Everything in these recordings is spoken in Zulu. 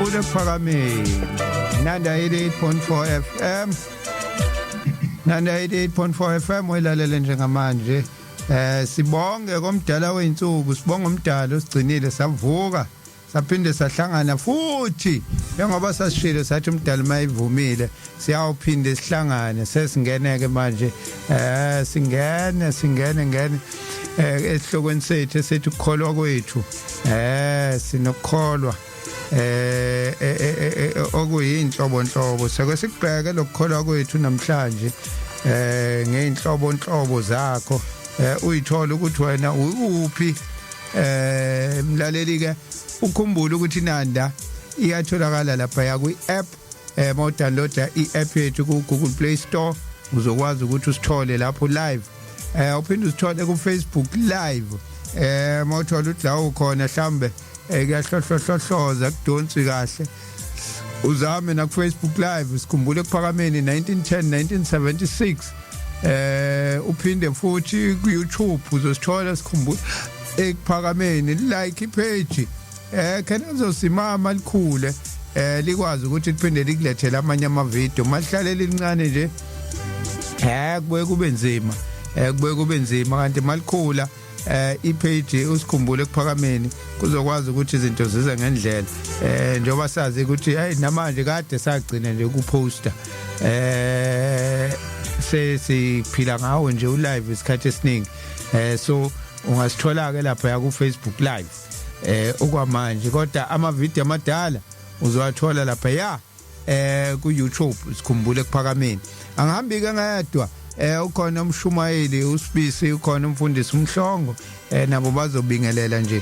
Sikhumbule ekuphakameni. Nanda 88.4 FM. Nanda 88.4 FM oyilalele njengamanje. Sibonge komdala weinsuku, sibonga umdala osigcinile savuka. Saphinde sahlangana futhi njengoba sasishilo sathi umdali mayivumile siyawuphinde sihlangane. Sesingeneke manje, singene singene ngene esihlokweni sethu esithi ukukholwa kwethu. Sinokukholwa okuyinhlobo nhlobo. Seke sikubheke lokukholwa kwethu namhlanje ngeinhlobo nhlobo zakho, uyithola ukuthi wena uphi. Mlaleli ke, ukhumbule ukuthi Nanda iyatholakala lapha ya kwi app. Mawudownloada i-app yethu ku Google Play Store, uzokwazi ukuthi usithole lapho live. Uphinde usithole ku Facebook Live. Mawuthola ukuthi la ukhona mhlambe kuyahlohlohlohloza, kudonsi kahle, uzame na ku Facebook Live, sikhumbule ekuphakameni 1910 1976. Uphinde futhi ku YouTube uzosithola, sikhumbule ekuphakameni. Like ipage khena kuzosimama likhule, likwazi ukuthi liphinde likulethele amanye ama video. Malihlale lincane nje, kubuye kube nzima, kubuye kube nzima, kanti malikhula ipage usikhumbule ekuphakameni kuzokwazi ukuthi izinto zize ngendlela, njengoba sazi ukuthi hey, namanje kade sagcina nje ukuposta, sesiphila ngawo nje ulive isikhathi esiningi. So ungasithola ke lapha ya ku Facebook Live okwamanje, kodwa ama video amadala uzowathola lapha ya ku YouTube, sikhumbule ekuphakameni. Angihambi ke ngayedwa, ukhona umshumayeli uSibisi, ukhona umfundisi uMhlongo, nabo bazobingelela nje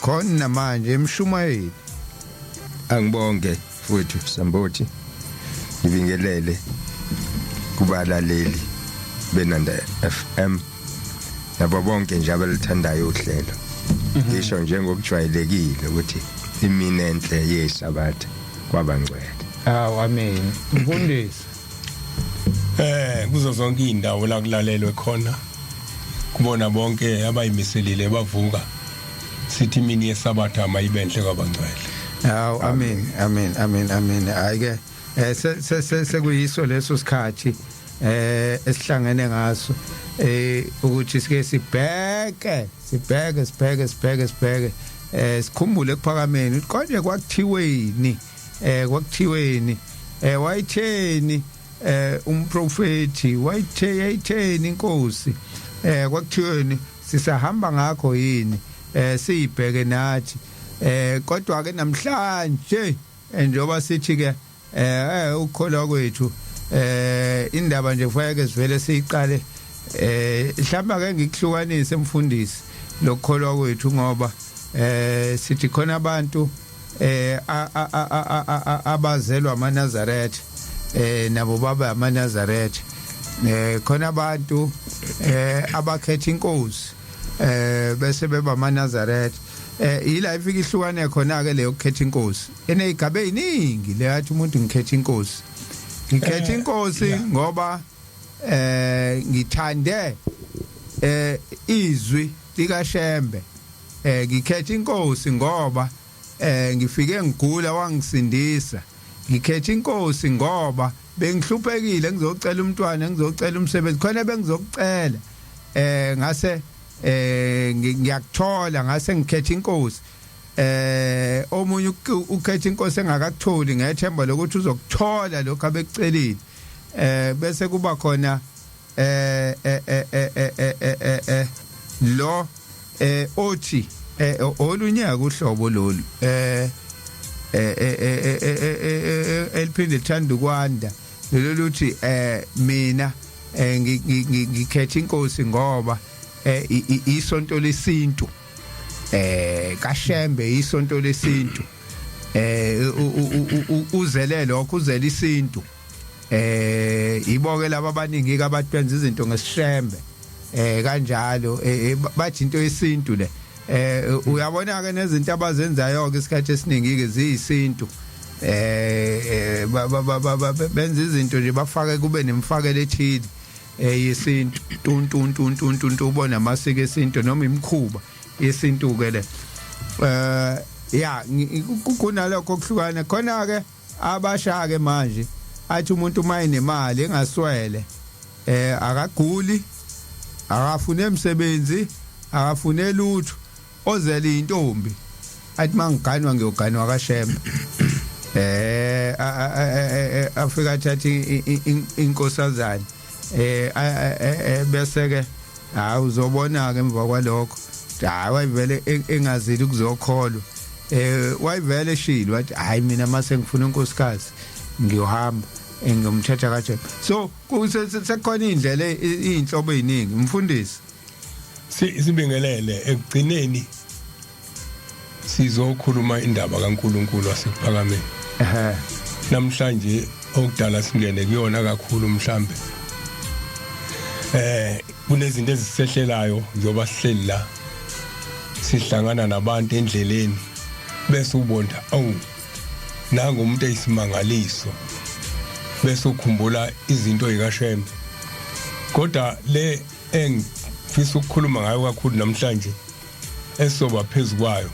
khona manje. Emshumayeli. Angibonge futhi Sambothi, ngibingelele kubalaleli benanda FM nabo bonke nje abalithandayo uhlelo. Ngisho njengokujwayelekile ukuthi imini enhle yesabatha kwabangcwele. Awu, amen, mfundisi. Kuzo zonke indawo la kulalelwe khona, kubona bonke abayimiselile bavuka, sithi imini yesabatha mayibenhle kwabangcwele. Awu, amen, amen, amen, amen. Hayi ke, sekuyiso leso sikhathi esihlangene ngaso ukuthi sike sibheke sibheke sibheke sibheke sibheke, sikhumbule ekuphakameni ukuthi konje kwakuthiweni, kwakuthiweni, wayitheni umprofeti, wayithe yayitheni inkosi, kwakuthiweni, sisahamba ngakho yini, siyibheke nathi. Kodwa ke namhlanje, njengoba sithi ke ukukholwa kwethu, indaba nje kufanele sivele siyiqale. Mhlawumbe ake ngikuhlukanise, emfundisi, lokukholwa kwethu, ngoba sithi khona abantu abazelwa amaNazaretha, nabo baba amaNazaretha, khona abantu abakhetha inkosi bese beba amaNazaretha. Ila ifika ihlukane khona ke leyo kukhetha inkosi, enezigaba eziningi le yathi umuntu ngikhetha inkosi, ngikhetha inkosi ngoba ngithande izwi likaShembe, ngikhetha inkosi ngoba ngifike ngigula wangisindisa, ngikhetha inkosi ngoba bengihluphekile, ngizocela umntwana, ngizocela umsebenzi, khona bengizokucela ngase ngiyakuthola, ngase ngikhetha inkosi. Omunye ukhetha inkosi engakakutholi, ngethemba lokuthi uzokuthola lokho abekucelile. Bese kuba khona lo othi olunyaka uhlobo lolu eliphinde lithanda ukwanda, lelo luthi mina ngikhetha inkosi ngoba isonto lesintu kaShembe, isonto lesintu, uzele lokho, uzele isintu. Iboke laba abaningi ke abatwenza izinto ngesishembe kanjalo, bathi into yesintu le. Uyabona ke nezinto abazenzayo ke isikhathi esiningi ke ziyisintu, benza izinto nje bafake kube nemfakelo ethile yesintu, tun tun tun tun tun, ubona amasiko esintu noma imikhuba yesintu ke le. Ya, kunalokho kuhlukana khona ke. Abasha ke manje athi umuntu uma enemali engaswele, akaguli, akafune emsebenzi, akafune lutho, ozele intombi, athi mangiganwa ngiyoganwa kaShembe. Afika athatha inkosazana, bese ke hayi, uzobona ke emva kwalokho, hayi, wayivele engazili ukuzokholwa. Wayivele eshilo, wathi hayi, mina mase ngifuna unkosikazi ngiyohamba ngiyomthatha kaJesu. So sekukhona indlela, izinhlobo eziningi, mfundisi. Sibingelele. Ekugcineni sizokhuluma indaba kaNkuluNkulu wasekuphakameni. Namhlanje okudala singene kuyona kakhulu, mhlambe kunezinto ezisehlelayo njengoba sihleli la, sihlangana nabantu endleleni, bese ubona, awu, nangu umuntu eyisimangaliso, bese ukhumbula izinto zikaShembe. Kodwa le engifisa ukukhuluma ngayo kakhulu namhlanje, esoba phezukwayo,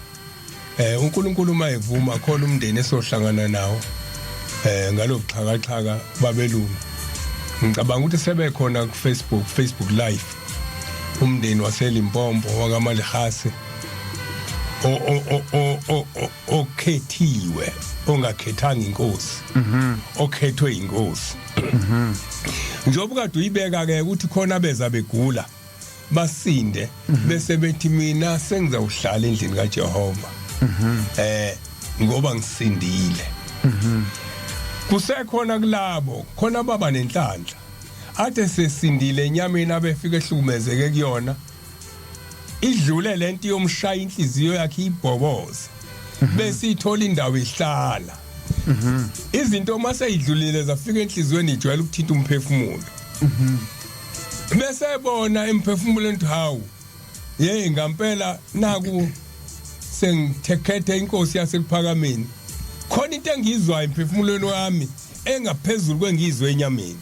uNkulunkulu uma evuma, khona umndeni esohlangana nawo ngalobuxhakaxhaka babelungu. Ngicabanga ukuthi sebekhona ku Facebook, Facebook Live, umndeni waseLimpopo wakaMalihase o o okhethiwe, ongakhethanga inkosi, okhethwe inkosi. Njengoba kade uyibeka ke ukuthi khona beza begula, basinde, bese bethi mina sengizawuhlala endlini kaJehova ngoba ngisindile. Kusekhona kulabo khona baba nenhlanhla, athe sesindile enyameni abefika ehlukumezeke kuyona, idlule lento yomshaya inhliziyo yakhe ibhoboze, bese ithola indawo ihlala. Izinto mase idlulile zafika enhliziyweni, ijwayele ukuthinta umphefumulo, bese ebona emphefumulweni ukuthi hawu, hey, ngampela naku sengithekhethe inkosi yasekuphakameni, khona into engizwayo emphefumulweni wami engaphezulu kwengizwe enyameni.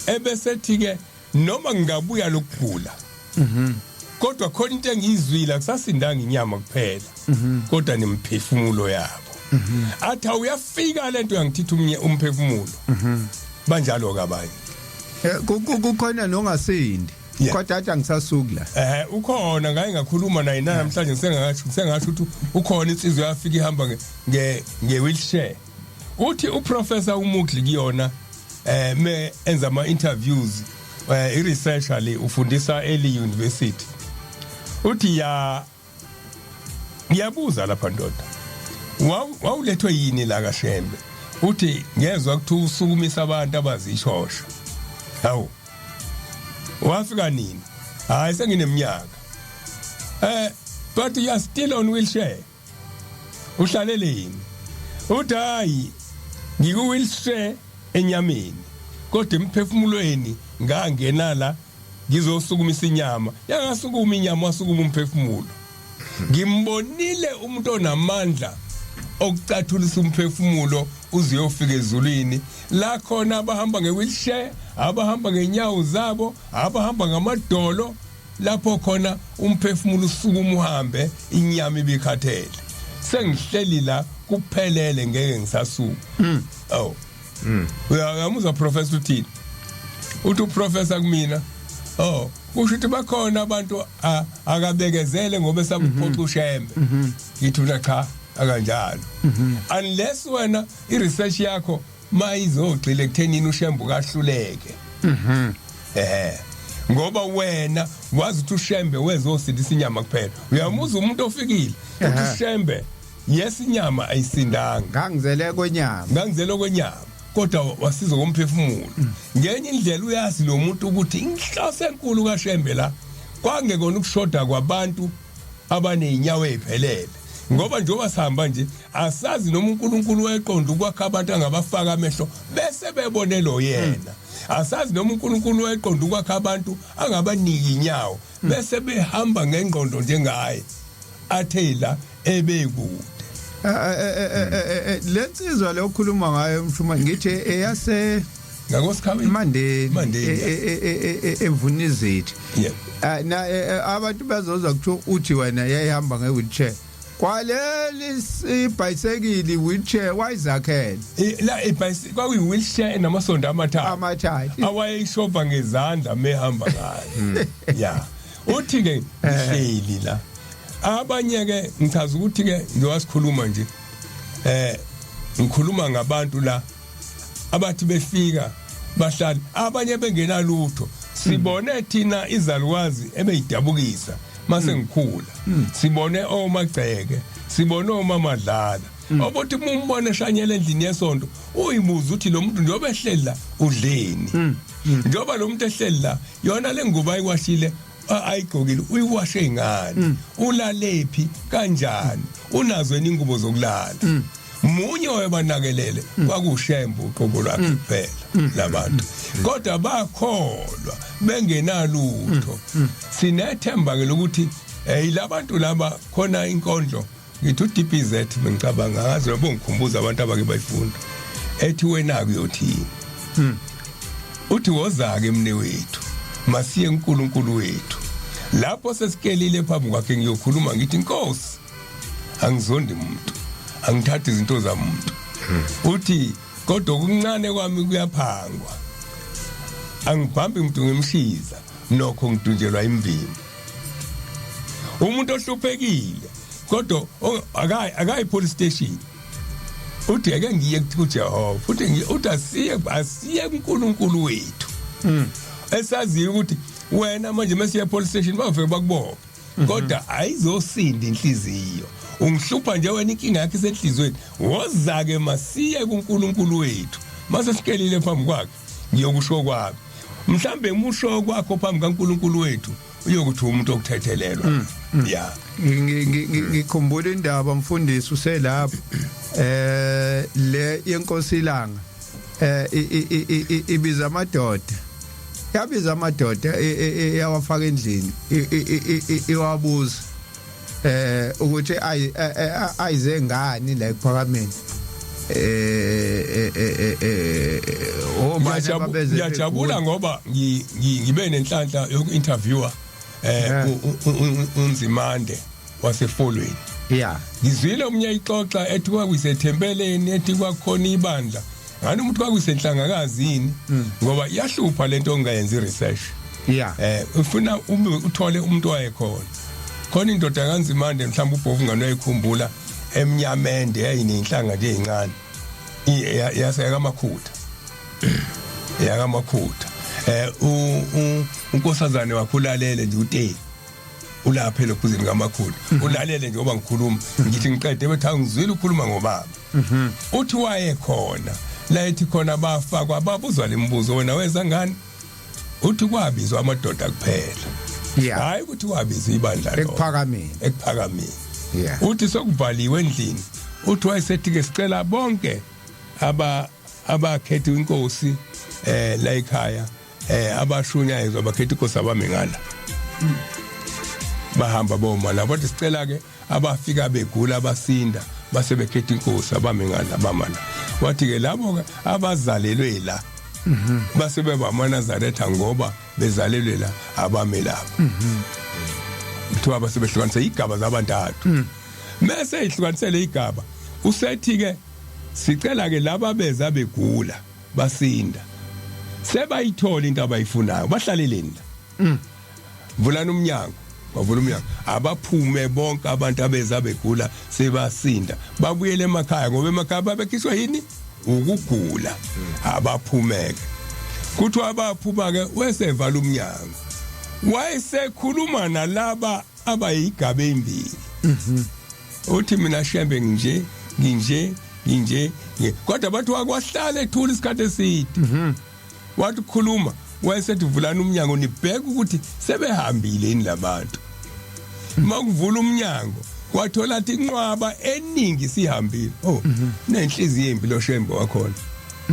Ebese ke noma ngingabuya lokugula, kodwa khona into engiyizwile, akusasindanga inyama kuphela kodwa nemphefumulo yabo. Athi awuyafika lento yangithitha umnye umphefumulo. Banjalo ke abanye. Kukhona nongasindi kodwa athi angisasuki la. Ukhona, ngaye ngakhuluma naye namhlanje, ngisengasho ukuthi ukhona insizwa yafika ihamba nge wheelchair. Uthi uprofessor uMugli kuyona me enza ama interviews, i researcher le, ufundisa eLi University, uthi ya ngiyabuza lapha, ndoda, wawulethwe yini la kaShembe? Uthi ngezwe ukuthi usukumisa abantu abazishosha. Hawu, wafika nini? Hayi, sengineminyaka. But you are still on wheelchair, uhlalele yini? Uthi hayi, ngiku wheelchair enyameni, kodwa emphefumulweni ngangena la ngizosukumisa inyama, yangasukuma inyama, wasukuma umphefumulo. Ngimbonile umuntu onamandla okucathulisa umphefumulo uze uyofika ezulwini, la khona abahamba ngewheelchair, abahamba ngenyawo zabo, abahamba ngamadolo, lapho khona umphefumulo usukuma uhambe, inyama ibikhathele. Sengihleli la kuphelele, ngeke ngisasuka. Oh, uyamuzwa professor uthini? Uthi uprofessor kumina, oh, kusho ukuthi bakhona abantu akabekezele ngoba esakuphoxa uShembe. Ngithi mina cha, akanjalo, unless wena i-research yakho mayizogxila ekuthenini uShembe kahluleke, ngoba wena wazi ukuthi uShembe wezosindisa inyama kuphela. Uyamuza umuntu ofikile uthi uShembe, yes, inyama ayisindanga. Ngangizele kwenyama. Ngangizele kwenyama, kodwa wasiza komphefumulo ngenye indlela. Uyazi lo muntu ukuthi inhloso enkulu kaShembe la kwangekona ukushoda kwabantu abanezinyawo eziphelele, ngoba njengoba sihamba nje asazi noma uNkulunkulu weqonda ukwakha abantu angabafaka amehlo bese bebone lo yena, asazi noma uNkulunkulu weqonda ukwakha abantu angabaniki inyawo bese behamba ngengqondo njengaye athe la ebekude. Lensizwa le okhuluma ngayo, mshuma, ngithi eyase Ngakosikhabi. Mandeni. Mandeni. Evunizithi. Yeah. Na abantu bazozwa kuthiwa uthi wena yayihamba nge-wheelchair. Kwaleli ibhayisekili, wheelchair, wayizakhela. La ibhayisikili kwakuyi wheelchair enamasondo amathathu. Amathathu. Awayeyishova ngezandla mehamba ngayo. Ya, uthi ke ngihleli la, abanye ke ngichaza ukuthi ke ngiwasikhuluma nje, ngikhuluma ngabantu la abathi befika bahlala, abanye bengenalutho. Sibone thina izalukazi ebeyidabukisa mase ngikhula, sibone omagceke, sibone omamadlala, obothi uma umbone eshanyela endlini yesonto uyibuza uthi lo muntu njengoba ehleli la udleni, njengoba lo muntu ehleli la yona le ngubo ayiwashile, ayigqokile, uyiwashe ngani, ulalephi kanjani, unazo yini ingubo zokulala? Munye wayebanakelele, kwakushembe uqobo lwakhe kuphela labantu, kodwa bakholwa bengenalutho. Sinethemba ke lokuthi labantu laba khona inkondlo ngithi uDBZ, ngicabanga ngazi lobo ngikhumbuza abantu abake bayifunda, ethi wena kuyothini, uthi woza-ke mne wethu, masiye uNkulunkulu wethu lapho sesikelile phambi kwakhe. Ngiyokhuluma ngithi, "Inkosi, angizondi umuntu, angithathi izinto zamuntu." Uthi kodwa okuncane kwami kuyaphangwa, angibhambi umuntu ngimshiza, nokho ngidunjelwa imvimbi. Umuntu ohluphekile kodwa akayi police station, uthi ake ngiye kuJehova, uthi uthi asiye kuNkulunkulu wethu esaziyo ukuthi wena manje mesiya police station baveke bakubophe, kodwa ayizosinda inhliziyo, ungihlupha nje wena, inkinga yakhe isenhlizweni. Woza ke masiye kuNkulunkulu wethu, mase sikelile phambi kwakhe ngiyokusho kwami. Mhlambe umusho kwakho phambi kaNkulunkulu wethu uyokuthi umuntu okuthethelelwa ya. Ngikhumbula indaba, mfundisi, uselapho, le yenkosi ilanga ibiza amadoda, yabiza amadoda, yawafaka endlini, iwabuza ukuthi ayize ngani la ekuphakameni, obani ababeze. Ngiyajabula ngoba ngibe nenhlanhla yoku-interviewer uNzimande wasefolweni. Ngizwile omunye ayixoxa ethi kwakuyisethempeleni, ethi kwakukhona ibandla ngani umuntu kwakuyisenhlangakazi yini, ngoba iyahlupha lento ongayenzi research. Ufuna ube uthole umuntu wayekhona khona. Indoda kaNzimande, mhlawumbe ubhovu ngane uyayikhumbula, emnyamende, yayinenhlanga nje ezincane, yaseyakamakhutha, yakamakhutha. Unkosazane wakhe ulalele nje, uTeli ulapha elokhuzeni kamakhulu, ulalele nje ngoba ngikhuluma, ngithi ngiqede bethi angizwile ukukhuluma ngobaba. Uthi wayekhona la ethi khona bafakwa, babuzwa lemibuzo, wena weza ngani? Uthi kwabizwa amadoda kuphela, hayi ukuthi kwabizwa ibandla lo ekuphakameni. Ekuphakameni. Uthi sokuvaliwe endlini, uthi wayesethi ke sicela bonke aba abakhetha inkosi la ekhaya, abashunyayezwa bakhetha inkosi, abame ngala. Bahamba boma la, bathi sicela ke abafika begula abasinda base bekhetha inkosi abame ngala, bamana. Wathi ke labo ke abazalelwe la base beba amaNazaretha ngoba bezalelwe la, abame lapha. Kuthiwa base behlukanisa igaba zabantathu, mase ihlukanisele igaba, usethi ke sicela ke laba beza begula basinda, sebayithola into abayifunayo, bahlaleleni la, vulani umnyango. Bavula umnyango, abaphume bonke abantu abeza begula sebasinda, babuyele emakhaya, ngoba emakhaya babekhishwa yini? Ukugula. Abaphumeke. Kuthiwa abaphuma ke, wesevala umnyango, wayesekhuluma nalaba abayigaba ezimbili. Uthi mina Shembe nginje, nginje, nginje, kodwa bathi wakwahlala ethula isikhathi eside. Wathi khuluma, wayesethi vulani umnyango nibheke ukuthi sebehambile yini labantu. Makuvula umnyango wathola athi inqwaba eningi sihambile. Oh, nenhliziyo embi lo Shembe wakhona,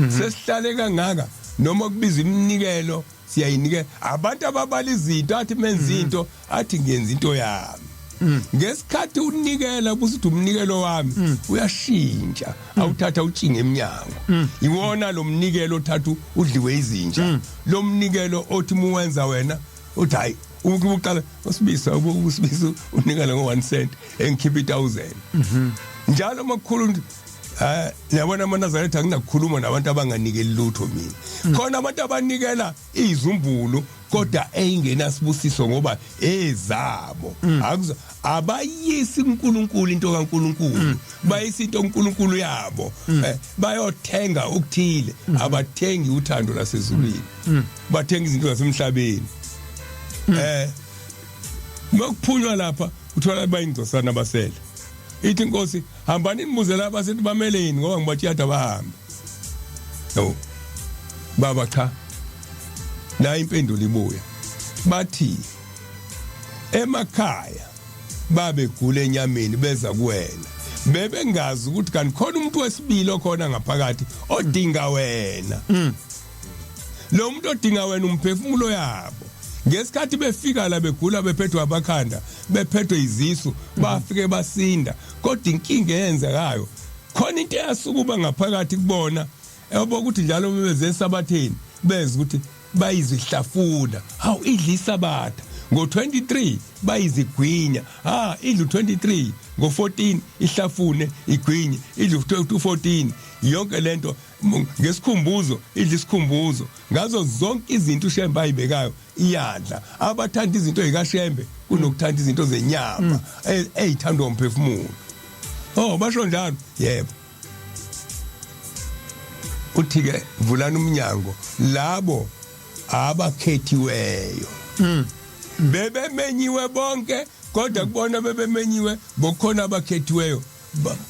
sesihlale kangaka, noma kubiza iminikelo siyayinikela. Abantu ababala izinto, athi menza into, athi ngenza into yami. Ngesikhathi unikela busithi umnikelo wami uyashintsha, awuthatha utshinge eminyango. Iwona lo mnikelo othatha udliwe izinja, lo mnikelo othi muwenza wena uthi hayi. Ukuqala usibisa usibisa unikela ngo 1 cent engikhipha 1000. Njalo makukhulu yabona amaNazaretha anginakukhuluma nabantu abanganikeli lutho mina. Khona abantu abanikela izumbulu kodwa eyingenasibusiso ngoba ezabo. Akuzo abayisi uNkulunkulu into kaNkulunkulu, bayisa into uNkulunkulu yabo. Bayothenga okuthile, abathengi uthando lasezulwini. Bathenga izinto zasemhlabeni. Makuphunywa lapha uthola bayingcosana basele. Ithi inkosi hambani nibuze laba sethi bameleni ngoba ngibatshela abahambe. No. Baba cha. La impendulo ibuya. Bathi emakhaya babegula enyameni beza kuwena. Bebengazi ukuthi kanti khona umuntu wesibili okhona ngaphakathi odinga wena. Lo muntu odinga wena umphefumulo yabo. Ngesikhathi befika la begula bephethwe abakhanda, bephethwe izisu, bafike basinda. Kodwa inkinga eyenzekayo khona into eyasukuba ngaphakathi kubona yabo ukuthi njalo bebeze esabatheni beze ukuthi bayizihlafuna. Hawu idla isabatha ngo-23 bayizigwinya. Ha idla u-23 ngo-14 ihlafune igwinye idla u-14 yonke lento ngesikhumbuzo idla isikhumbuzo ngazo zonke izinto uShembe ayibekayo iyadla. Abathanda izinto ezikaShembe kunokuthanda izinto zenyama ezithandwa umphefumulo. Oh basho njalo yebo. Uthi ke vulani umnyango labo abakhethiweyo. Bebemenyiwe bonke kodwa kubona bebemenyiwe bokhona abakhethiweyo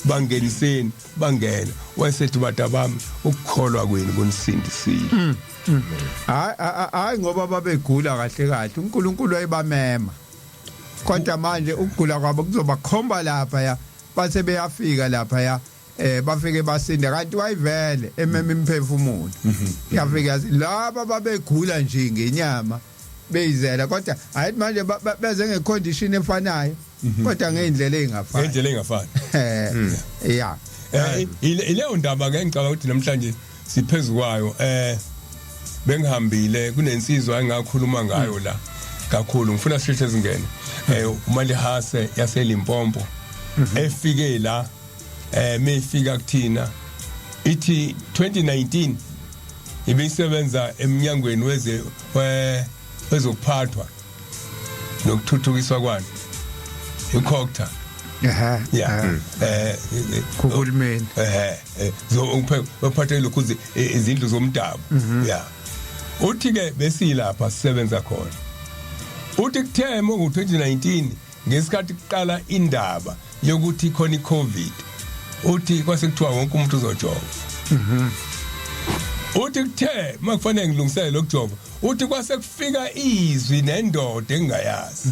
bangeniseni bangena. Wayesethi bantu bami ukukholwa kwenu kunisindisile. Hayi hayi ngoba babegula kahle kahle uNkulunkulu wayebamema. Kodwa manje ukugula kwabo kuzobakhomba lapha ya base beyafika lapha ya bafike basinda kanti wayivele emema imphefumulo. Yafika laba babegula nje ngenyama beyizela kodwa hayi manje beze ngecondition efanayo kodwa ngeindlela ezingafani. Ngendlela engafani. Yeah. Ileyo ndaba ke ngicabanga ukuthi namhlanje siphezukwayo. Bengihambile kunensizwa engakhuluma ngayo la kakhulu ngifuna sisheshe singene. uMalihase yaseLimpopo efike la mefika kuthina ithi 2019 ibisebenza eminyangweni weze wezokuphathwa nokuthuthukiswa kwani iCogta. Yeah. Kuhulumeni. Zo lokhu izindlu zomdabu. Yeah. Uthi ke besilapha sisebenza khona. Uthi kuthe ngo-2019 ngesikhathi kuqala indaba yokuthi khona iCovid uthi kwase kuthiwa wonke umuntu uzojova. Uthi kuthe makufanele ngilungisele lokujova uthi kwase kufika izwi nendoda engingayazi.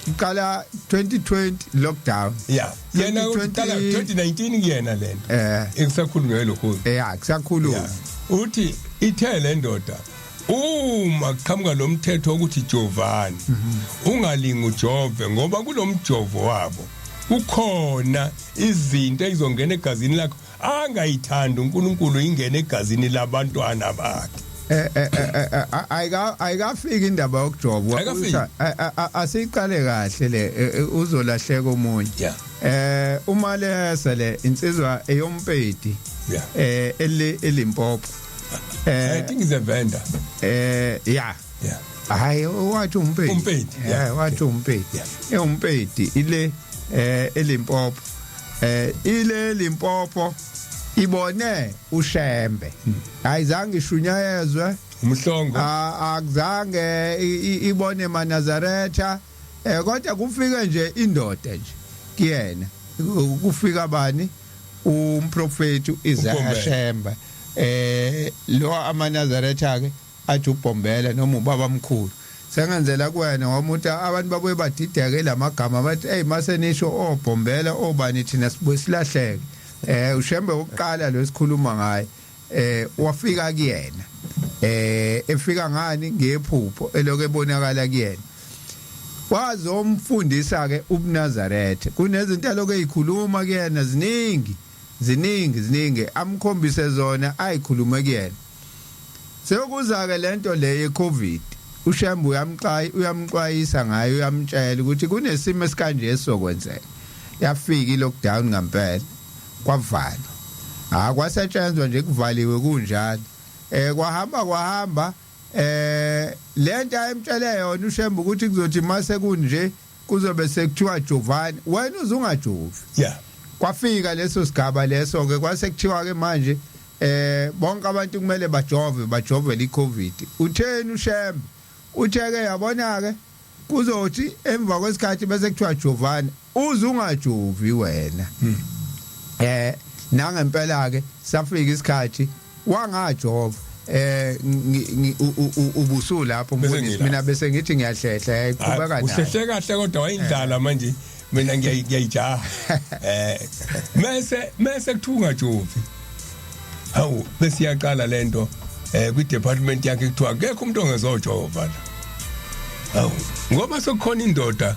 Iqala 2020 lockdown. Yeah. Yena uqala 2019 kuyena lento. Ekusakhulunywa lokho. Yeah, kusakhulunywa. Uthi ithe le ndoda uma kuqhamuka lo mthetho ukuthi jovani ungalingi ujove ngoba kulomjovo wabo kukhona izinto ezizongena egazini lakho angayithandi uNkulunkulu ingene egazini labantwana bakhe. Ayikafiki indaba yokujova. Ayikafiki. Asiqale kahle le uzolahleka omunye. Umalesa le insizwa eyompedi eLimpopo. I think is a vendor. Yeah. Yeah. Hayi wathi umpedi. Umpedi. Wathi umpedi. Umpedi ile eLimpopo. Ile Limpopo ibone uShembe. Ayizange ishunyayezwe umhlongo. Akuzange ibone maNazaretha. Kodwa kufike nje indoda nje kuyena. Kufika bani? Umprofeti Isaiah Shembe. Lo amaNazaretha ke athi ubhombela noma ubaba omkhulu. Sengenzela kuwena ngoba abantu babuye badideke lamagama bathi hey mase nisho obhombela obani thina sibuye silahleke. uShembe wokuqala lo esikhuluma ngaye wafika kuyena. Efika ngani ngephupho eloko ebonakala kuyena. Wazomfundisa ke ubuNazaretha. Kunezinto eloko ezikhuluma kuyena ziningi. Ziningi ziningi amkhombise zona ayikhulume kuyena. Sekuza ke lento le yeCovid. uShembe uyamxwayi uyamxwayisa ngayo uyamtshela ukuthi kunesimo esikanje esizokwenzeka. Yafika i-lockdown ngempela kwavalwa. Ha kwasetshenzwa nje kuvaliwe kunjalo. Kwahamba kwahamba lento ayemtshele yona uShembe ukuthi kuzothi mase kunje kuzobe sekuthiwa Jovani wena uzungajovi. Yeah. Kwafika leso sigaba leso ke kwase kuthiwa ke manje bonke abantu kumele bajove bajovele iCovid. Utheni uShembe? Uthe ke yabona ke kuzothi emva kwesikhathi bese kuthiwa Jovani uzungajovi wena. Nangempela ke safika isikhathi wangajova. Ubusu lapho mfundisi mina bese ngithi ngiyahlehla qhubeka naye. Uhlehle kahle kodwa wayindlala manje mina ngiyayijaha. Mese kuthiwa ungajovi. Hawu bese iyaqala lento kwi department yakhe kuthiwa akekho umuntu ongezojova la. Hawu ngoba sekukhona indoda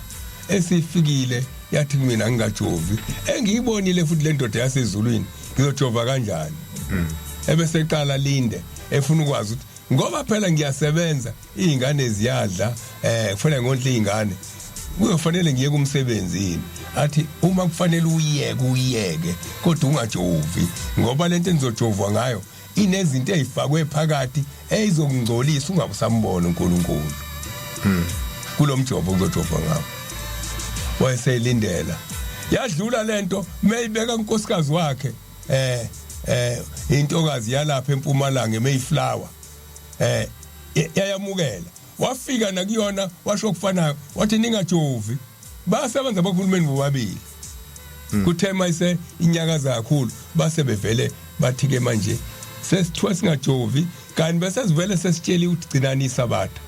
esifikile yathi mina ngingajovi engiyibonile futhi le ndoda yasezulwini ngizojova kanjani. Ebese eqala linde efuna ukwazi ukuthi ngoba phela ngiyasebenza izingane ziyadla kufanele ngondle izingane kuyofanele ngiye kumsebenzini. Athi uma kufanele uyeke uyeke kodwa ungajovi ngoba lento enizojovwa ngayo inezinto ezifakwe phakathi ezizokungcolisa ungabusambona uNkulunkulu. Kulomjovo kuzojovwa ngawo. Wayeseyilindela yadlula lento mayibeka unkosikazi wakhe intokazi yalapha eMpumalanga eMayflower yayamukela wafika nakuyona washo okufanayo wathi ningajovi. Basebenza abakhulumeni bobabili. Kuthe mayise inyakaza kakhulu base bevele bathi ke manje sesithiwa singajovi kanti bese sivele sesitsheli ukuthi gcinani isabatha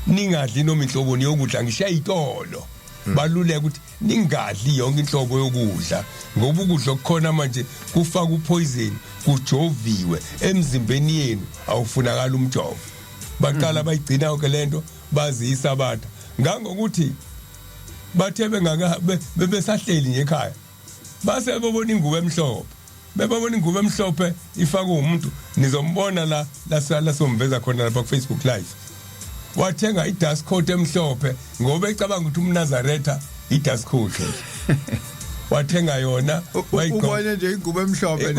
ningadli noma inhlobo yokudla ngisho izitolo. Baluleka ukuthi ningadli yonke inhlobo yokudla ngoba ukudla okukhona manje kufaka upoison kujoviwe emzimbeni yenu awufunakala umjovo. Baqala bayigcina yonke lento bazisa abantu ngangokuthi bathe bengaka bebesahleli nje ekhaya base bebona ingubo emhlophe bebona ingubo emhlophe ifakwe umuntu nizombona la lasomveza khona lapha ku Facebook Live. Wathenga i-dust coat emhlophe ngoba ecabanga ukuthi umNazaretha i-dust coat. Wathenga yona wayigqoka. Ubone nje ingubo emhlophe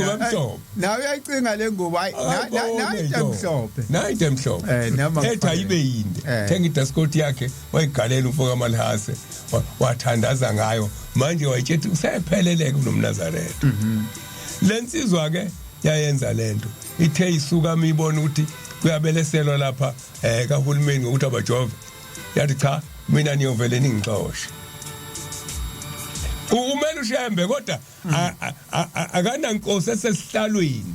nawe uyayicinga le ngubo hayi nayi into emhlophe. Nayi into emhlophe. Ethi ayibe yinde. Thenga i-dust coat yakhe wayigalela umfo kaMalhase wathandaza ngayo manje wayitshethi usepheleleke kunomNazaretha. Lensizwa ke yayenza lento ithe isuka mibona ukuthi kuyabeleselwa lapha kahulumeni ngokuthi abajove yathi cha mina niyovele ningixoshe. Umele uShembe kodwa akanankosi esesihlalweni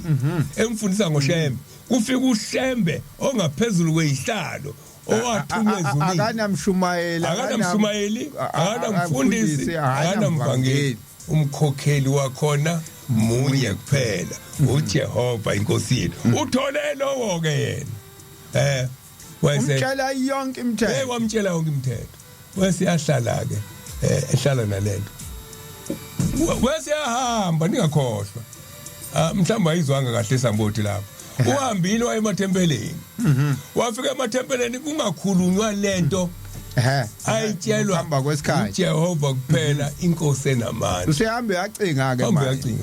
emfundisa ngoShembe. Kufika uShembe ongaphezulu kwezihlalo owathunywa ezulwini. Akanamshumayeli, akanamshumayeli, akanamfundisi, akanamvangeli. Umkhokheli wakhona munye kuphela, uJehova inkosi yethu. Uthole lowo ke yena. Wayese umtshela yonke imithetho. Wamtshela yonke imithetho. Wese yahlala ke ehlala nalento. Wese yahamba ningakhohlwa. Mhlawumbe ayizwanga kahle sambothi lapho. Uhambile waye emathempeleni. Wafika emathempeleni kungakhulunywa lento. Ayitshelwa hamba kwesikhathi. uJehova kuphela inkosi enamandla. Usehambe uyacinga ke manje.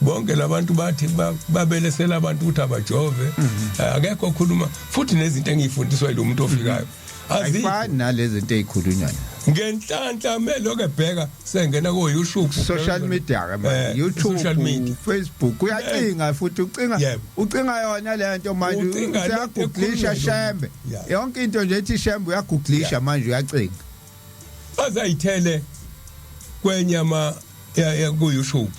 Bonke labantu bathi babelesela abantu ukuthi abajove. Akekho okhuluma futhi nezinto engiyifundiswa yilo muntu ofikayo. Ayifani nalezi zinto ezikhulunywa. Ngenhlanhla meloko ebheka sengena ko YouTube, social media ke manje, YouTube, social media, Facebook uyacinga futhi ucinga ucinga yona lento manje uyagooglisha Shembe. Yonke into nje ethi Shembe uyagooglisha manje uyacinga. Bazayithele kwenyama ku YouTube.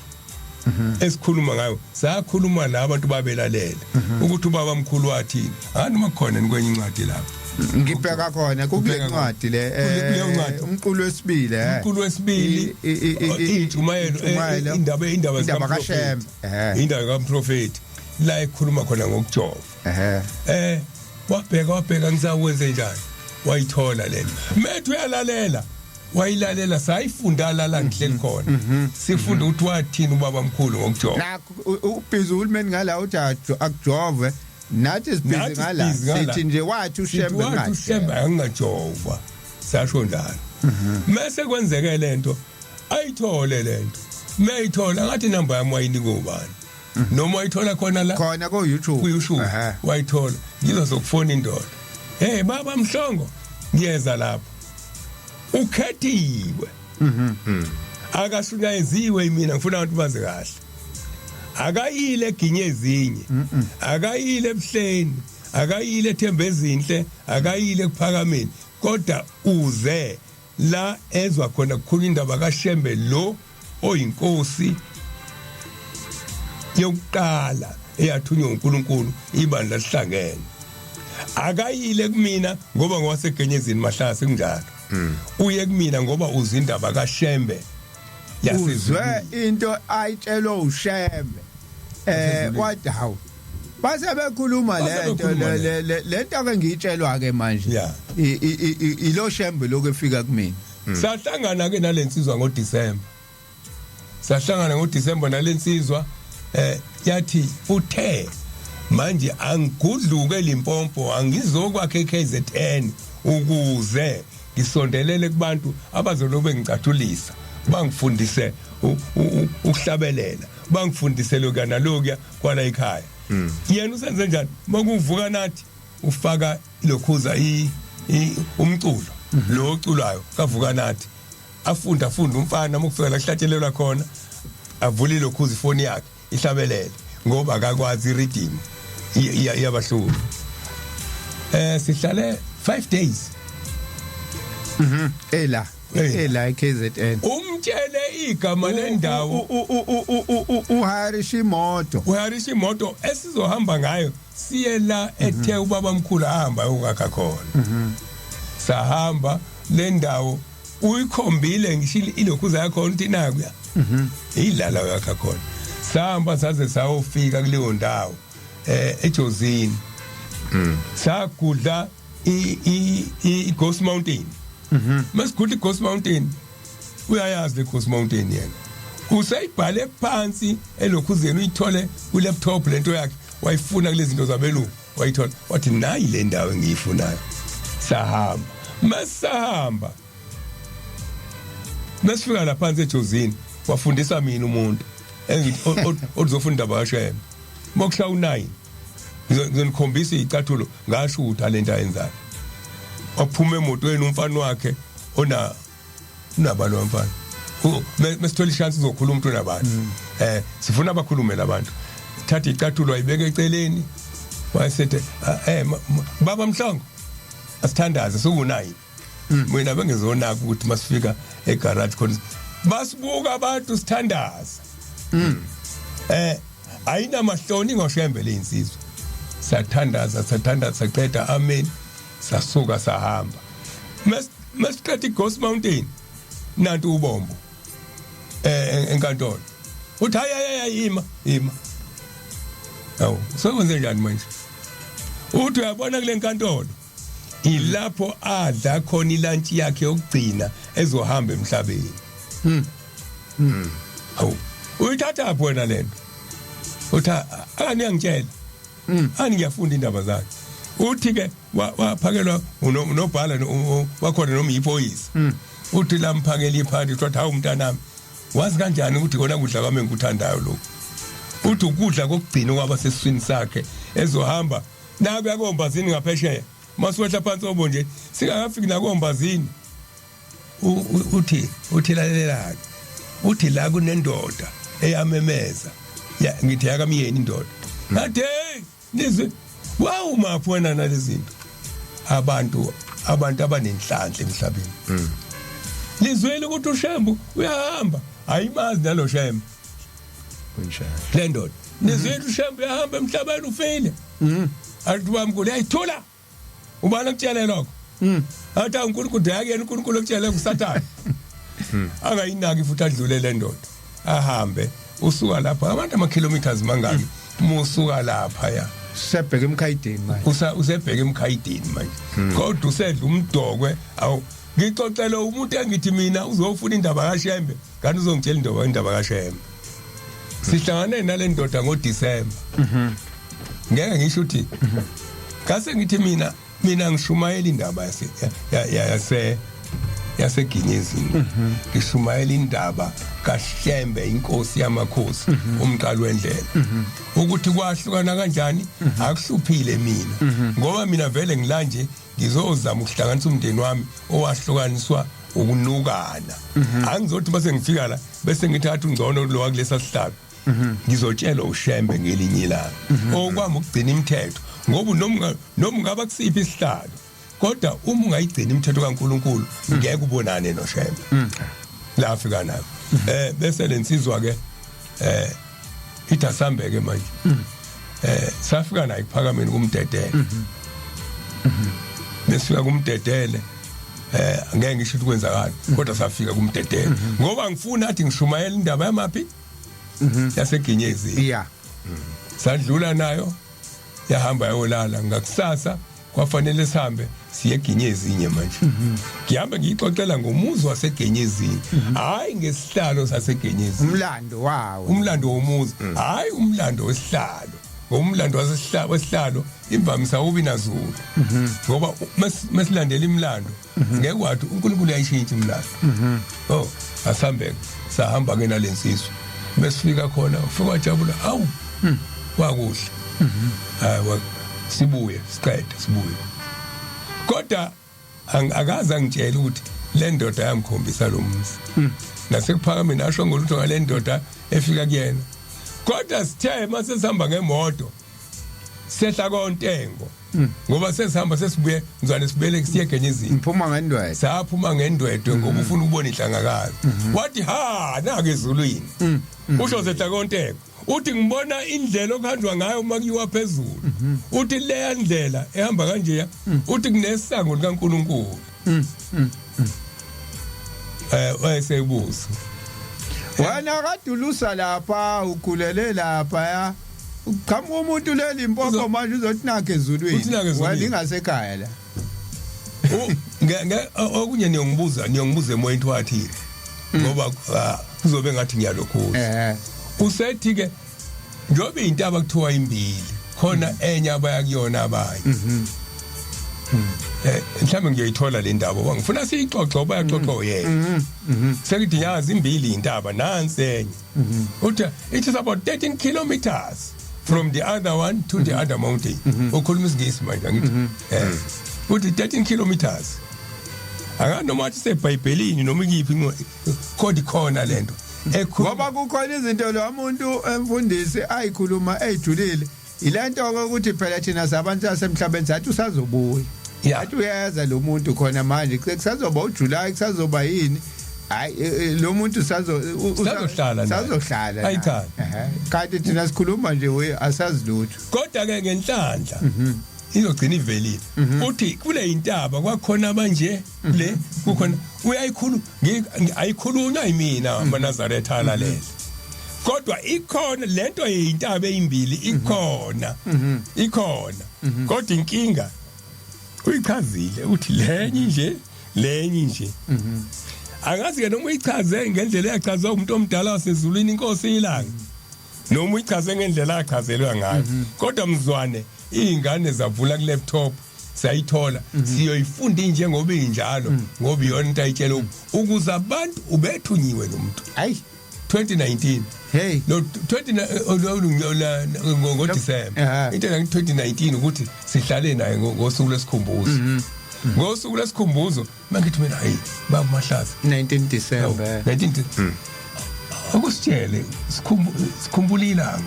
Esikhuluma ngayo sakhuluma nabantu babelalela ukuthi ubaba mkhulu wathini. Noma khona kwenye incwadi lapho ngibheka khona kule ncwadi le umqulu wesibili umqulu wesibili intshumayelo indaba kaShembe indaba kaMprofeti la ekhuluma khona ngokujova. Wabheka ngisawenze njani wayithola lento methu uyalalela wayilalela sayifunda la ngihleli khona sifunda ukuthi wathini ubaba mkhulu ngokujova. Nakho ubhizi uhulumeni ngala uthi akujove. Nathi sibhizi Nathi ngala sibhizi ngala. sithi nje wathi uShembe wathi ngathi uShembe angajova sasho njalo mase kwenzeke lento ayithole lento mayithola ngathi inamba yami wayinika ubani noma wayithola khona la khona ko YouTube kuyushu Ehhe. wayithola ngizozokufona indoda hey baba mhlongo ngiyeza lapho ukhethiwe akashunayeziwe mina ngifuna abantu bazi kahle akayile eginye ezinye akayile ebuhleni akayile ethembe ezinhle akayile ekuphakameni kodwa uze la ezwa khona kukhulu indaba kaShembe lo oyinkosi yokuqala eyathunywa uNkulunkulu ibandla lihlangene akayile kumina ngoba ngowasegenyezini mahlase kunjalo uye kumina ngoba uzwa indaba kaShembe Uzwe yasezulwini into ayitshelwe uShembe wathi hawu base bekhuluma Base lento bekhuluma lento ake ngiyitshelwa ke manje Yeah. ilo Shembe lokho efika kumina. Sahlangana ke nalensizwa ngoDecember, sahlangana ngoDecember nalensizwa, yathi uthe manje angigudluke Limpopo angizokwakhe KZN ukuze ngisondelele kubantu abazolobe ngicathulisa bangifundise ukuhlabelela bangifundise lokho nalokuya kwala ekhaya. Yena usenze njani makuvuka nathi ufaka lokhuza umculo lo oculayo kavuka nathi afunda afunda umfana mukufika la kuhlatshelelwa khona avule lokhuza ifoni yakhe ihlabelele ngoba akakwazi irhythm iyabahlupha. Sihlale 5 days. Ela ela KZN. Umtshele igama lendawo. Uharisha imoto. Uharisha imoto esizohamba ngayo siye la ethe ubaba mkhulu ahamba ungakha khona. Sahamba le ndawo uyikhombile ngisho ilokhuza yakho ukuthi nakuya ilala yakha khona. Sahamba saze sayofika kuleyo ndawo eJozini. Sagudla i Ghost Mountain. Masigudla i Ghost Mountain, uyayazi le Ghost Mountain yena usayibhale phansi elokhuzeni uyithole ku laptop lento yakhe wayifuna kulezi zinto zabelungu wayithola wathi nayi le ndawo engiyifunayo. Sahamba masahamba masifika lapha phansi eJozini wafundisa mina umuntu engithi ozofunda indaba kaShembe mokusha u9 ngizonikhombisa izicathulo ngashutha lento ayenzayo. Waphuma emotweni umfana wakhe ona unabani wamfana mesithola ishansi uzokhuluma umuntu nabantu sifuna abakhulume labantu. Thatha icathulo ayibeke eceleni wayesethe baba Mhlongo asithandaze suku9. Mina bengizonaka ukuthi masifika egarage khona basibuka abantu sithandaza ayinamahloni ngoShembe leyinsizwa. Sathandaza sathandaza saqeda amen sasuka sahamba. Masiqeda iGhost Mountain nantu ubombo enkantolo uthi hayi hayi ima ima awu sekwenze njani manje? Uthi uyabona kule nkantolo ilapho adla khona ilantshi yakhe yokugcina ezohamba emhlabeni. Awu uyithatha phi wena lento? Uthi akani uyangitshela ani ngiyafunda indaba zakhe. Uthi ke waphakelwa unobhala wakhona noma iphoyisa. Uthi lamphakela iphandi uthi hawu mntanami wazi kanjani ukuthi kona kudla kwami engikuthandayo lokho? Uthi ukudla kokugcina kwaba sesiswini sakhe ezohamba nakuya kombazini ngaphesheya masiwehla phansi obo nje singakafiki nakombazini. Uthi lalela uthi la kunendoda eyamemeza ngithi yakamyeni indoda athi hey nizwe wawu maphi wena nalezi zinto abantu abanenhlanhla emhlabeni. Lizwele ukuthi uShembe uyahamba ayimazi nalo Shembe kunjalo le ndoda. Nizwele uShembe uyahamba emhlabeni ufile. Athi bamkhulu ayithula ubani akutshele lokho? Athi uNkulunkulu yakuyena uNkulunkulu okutshele kuSathane. Angayinaki futhi adlule le ndoda ahambe. Usuka lapha abantu ama kilometers mangaki musuka lapha ya sebheke emkhayideni manje usebheke emkhayideni manje kodwa usedla umdokwe. Awu ngixoxele umuntu engithi mina uzofuna indaba kaShembe kanti uzongitshela indaba kaShembe. Sihlangane nale ndoda ngoDecember. Ngeke ngisho ukuthi ngase ngithi mina ngishumayela indaba yase yase yaseGinyezini, ngishumayela indaba kaShembe, inkosi yamakhosi, umqalo wendlela, ukuthi kwahlukana kanjani akuhluphile mina, ngoba mina vele ngilanje ngizozama ukuhlanganisa umndeni wami owahlukaniswa ukunukana. Angizothi mase ngifika la bese ngithi athi ungcono lo wakulesa sihlalo. Ngizotshelwa uShembe ngelinye ilanga okwami ukugcina imithetho, ngoba noma ungaba kusiphi isihlalo, kodwa uma ungayigcina imithetho kaNkuluNkulu ngeke ubonane noShembe. La afika nayo bese lensizwa ke ithi asambeke manje. Safika naye kuphakameni kumdedele. Besifika kumdedele, angeke ngisho ukuthi kwenzakala, kodwa safika kumdedele ngoba ngifuna athi ngishumayela indaba yamaphi yaseGinyezi. Sadlula nayo, yahamba yolala. Ngakusasa kwafanele sihambe siye eGinyezinye. Manje ngihambe ngiyixoxela ngomuzi waseGenyezini, hayi ngesihlalo saseGenyezini. Umlando wawo. Umlando womuzi, hayi umlando wesihlalo, ngomlando wasesihlalo wesihlalo imvamisa ubi nazulu, ngoba mesilandela imilando ngeke wathi uNkulunkulu uyayishintsha imilando. Oh, asihambeke. Sahamba ke nalensizwa, besifika khona ufika wajabula, awu kwakuhle. Hayi, sibuye siqede sibuye, kodwa akaze angitshela ukuthi le ndoda yamkhombisa lo muzi nasekuphakameni, asho ngolutho ngale ndoda efika kuyena. Kodwa sithe mase sihamba ngemoto sehla kontengo, ngoba sesihamba sesibuye mzwane sibuyele siye eGenyezini. Ngiphuma ngendwedwe. Saphuma ngendwedwe ngoba ufuna ukubona inhlangakazi. Wathi ha, nake ezulwini, usho sehla kontengo, uthi ngibona indlela okuhanjwa ngayo uma kuyiwa phezulu. Uthi leya ndlela ehamba kanje, uthi kunesango likaNkuluNkulu. Wayesebuza. Wena kadulusa lapha, ukhulele lapha, ya uqhamuka umuntu leli impoko manje uzothi nakhe ezulwini. Uthi nakhe ezulwini. Wena ingasekhaya la. Okunye niyongibuza emoyeni wathile, ngoba kuzobe ngathi ngiyalokhuza. Usethi ke njobe intaba kuthiwa imbili, khona enye abaya kuyona abanye. Mhlawumbe ngiyoyithola le ndaba ngoba ngifuna siyixoxe, ngoba yaxoxa uyena. Sekuthi yazi imbili intaba, nansi enye. Uthi it is about 13 kilometers from the other one to the other mountain. Ukhuluma isiNgisi manje, angithi? Uthi 13 kilometers. Aka noma athi seBhayibhelini noma ikiphi kodwa ikhona lento. Ekhuluma Ngoba kukhona izinto lo muntu emfundisi ayikhuluma ejulile, ilento ukuthi phela thina sabantu sasemhlabeni sathi usazobuya, athi uyeza lo muntu khona manje, kusazoba uJuly, kusazoba yini, hayi, lo muntu sazo Sazohlala naye. Sazohlala naye. Ayithanda. Kanti thina sikhuluma nje we asazi lutho. Kodwa ke ngenhlanhla izogcina ivelile. Uthi kule intaba kwakhona abanje le kukhona uyayikhulu ayikhulunywa yimina, amaNazaretha alalela. Kodwa ikhona lento yintaba ezimbili, ikhona, ikhona. Kodwa inkinga uyichazile, uthi lenye nje, lenye nje. Angazi ke noma uyichaze ngendlela eyachazwa umuntu omdala wasezulwini, inkosi ilanga, noma uyichaze ngendlela achazelwa ngayo. Kodwa mzwane, izingane zavula ku laptop sayithola, siyoyifunda njengoba injalo, ngoba iyona into ayitshela ukuze abantu ubethunyiwe lo muntu. Hayi. 2019. Hey. No 20 ngoDecember. Into la 2019 ukuthi sihlale naye ngosuku lesikhumbuzo, ngosuku lesikhumbuzo mangithi mina, hey baba Mahlaza, 19 December. 19, akusitshele, sikhumbula ilanga,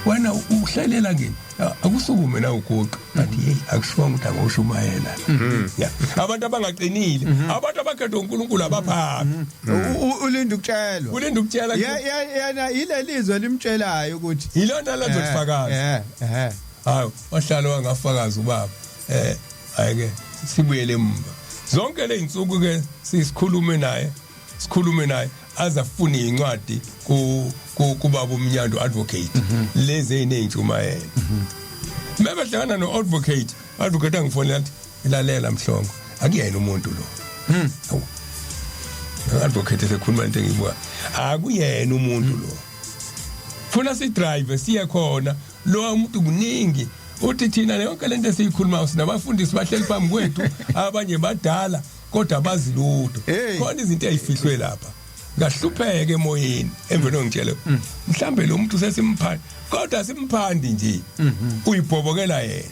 wena uhlalela ngini, akusukume na uguqa. Athi hey, akushiwanga ukuthi angoshumayela ya abantu abangaqinile, abantu abakhethwe uNkulunkulu abaphaphi. Ulinda ukutshelwa. Ulinda ukutshela. Yena ileli zwe limtshelayo ukuthi Yilona lazofakaza. eh eh Hayi, wahlala wangafakaza ubaba. Hayi ke sibuyele emva. Zonke le insuku ke sisikhulume naye, sikhulume naye aze afune incwadi ku kubaba uMnyando advocate, lezi ezineyintshumayelo. Mebehlangana no advocate, advocate angifonela athi, "Lalela Mhlongo, akuyena umuntu lo." Hawu. Advocate sekhuluma into engiyibuka. Akuyena umuntu lo. Funa si drive siye khona lo umuntu, kuningi. Uthi thina yonke lento esiyikhulumayo sinabafundisi bahleli phambi kwethu, abanye badala kodwa bazi lutho. Hey. Khona izinto ezifihlwe lapha. Ngahlupheka emoyeni emveni ongitshele mhlambe lo muntu sesimphandi, kodwa simphandi nje, uyibhobokela yena.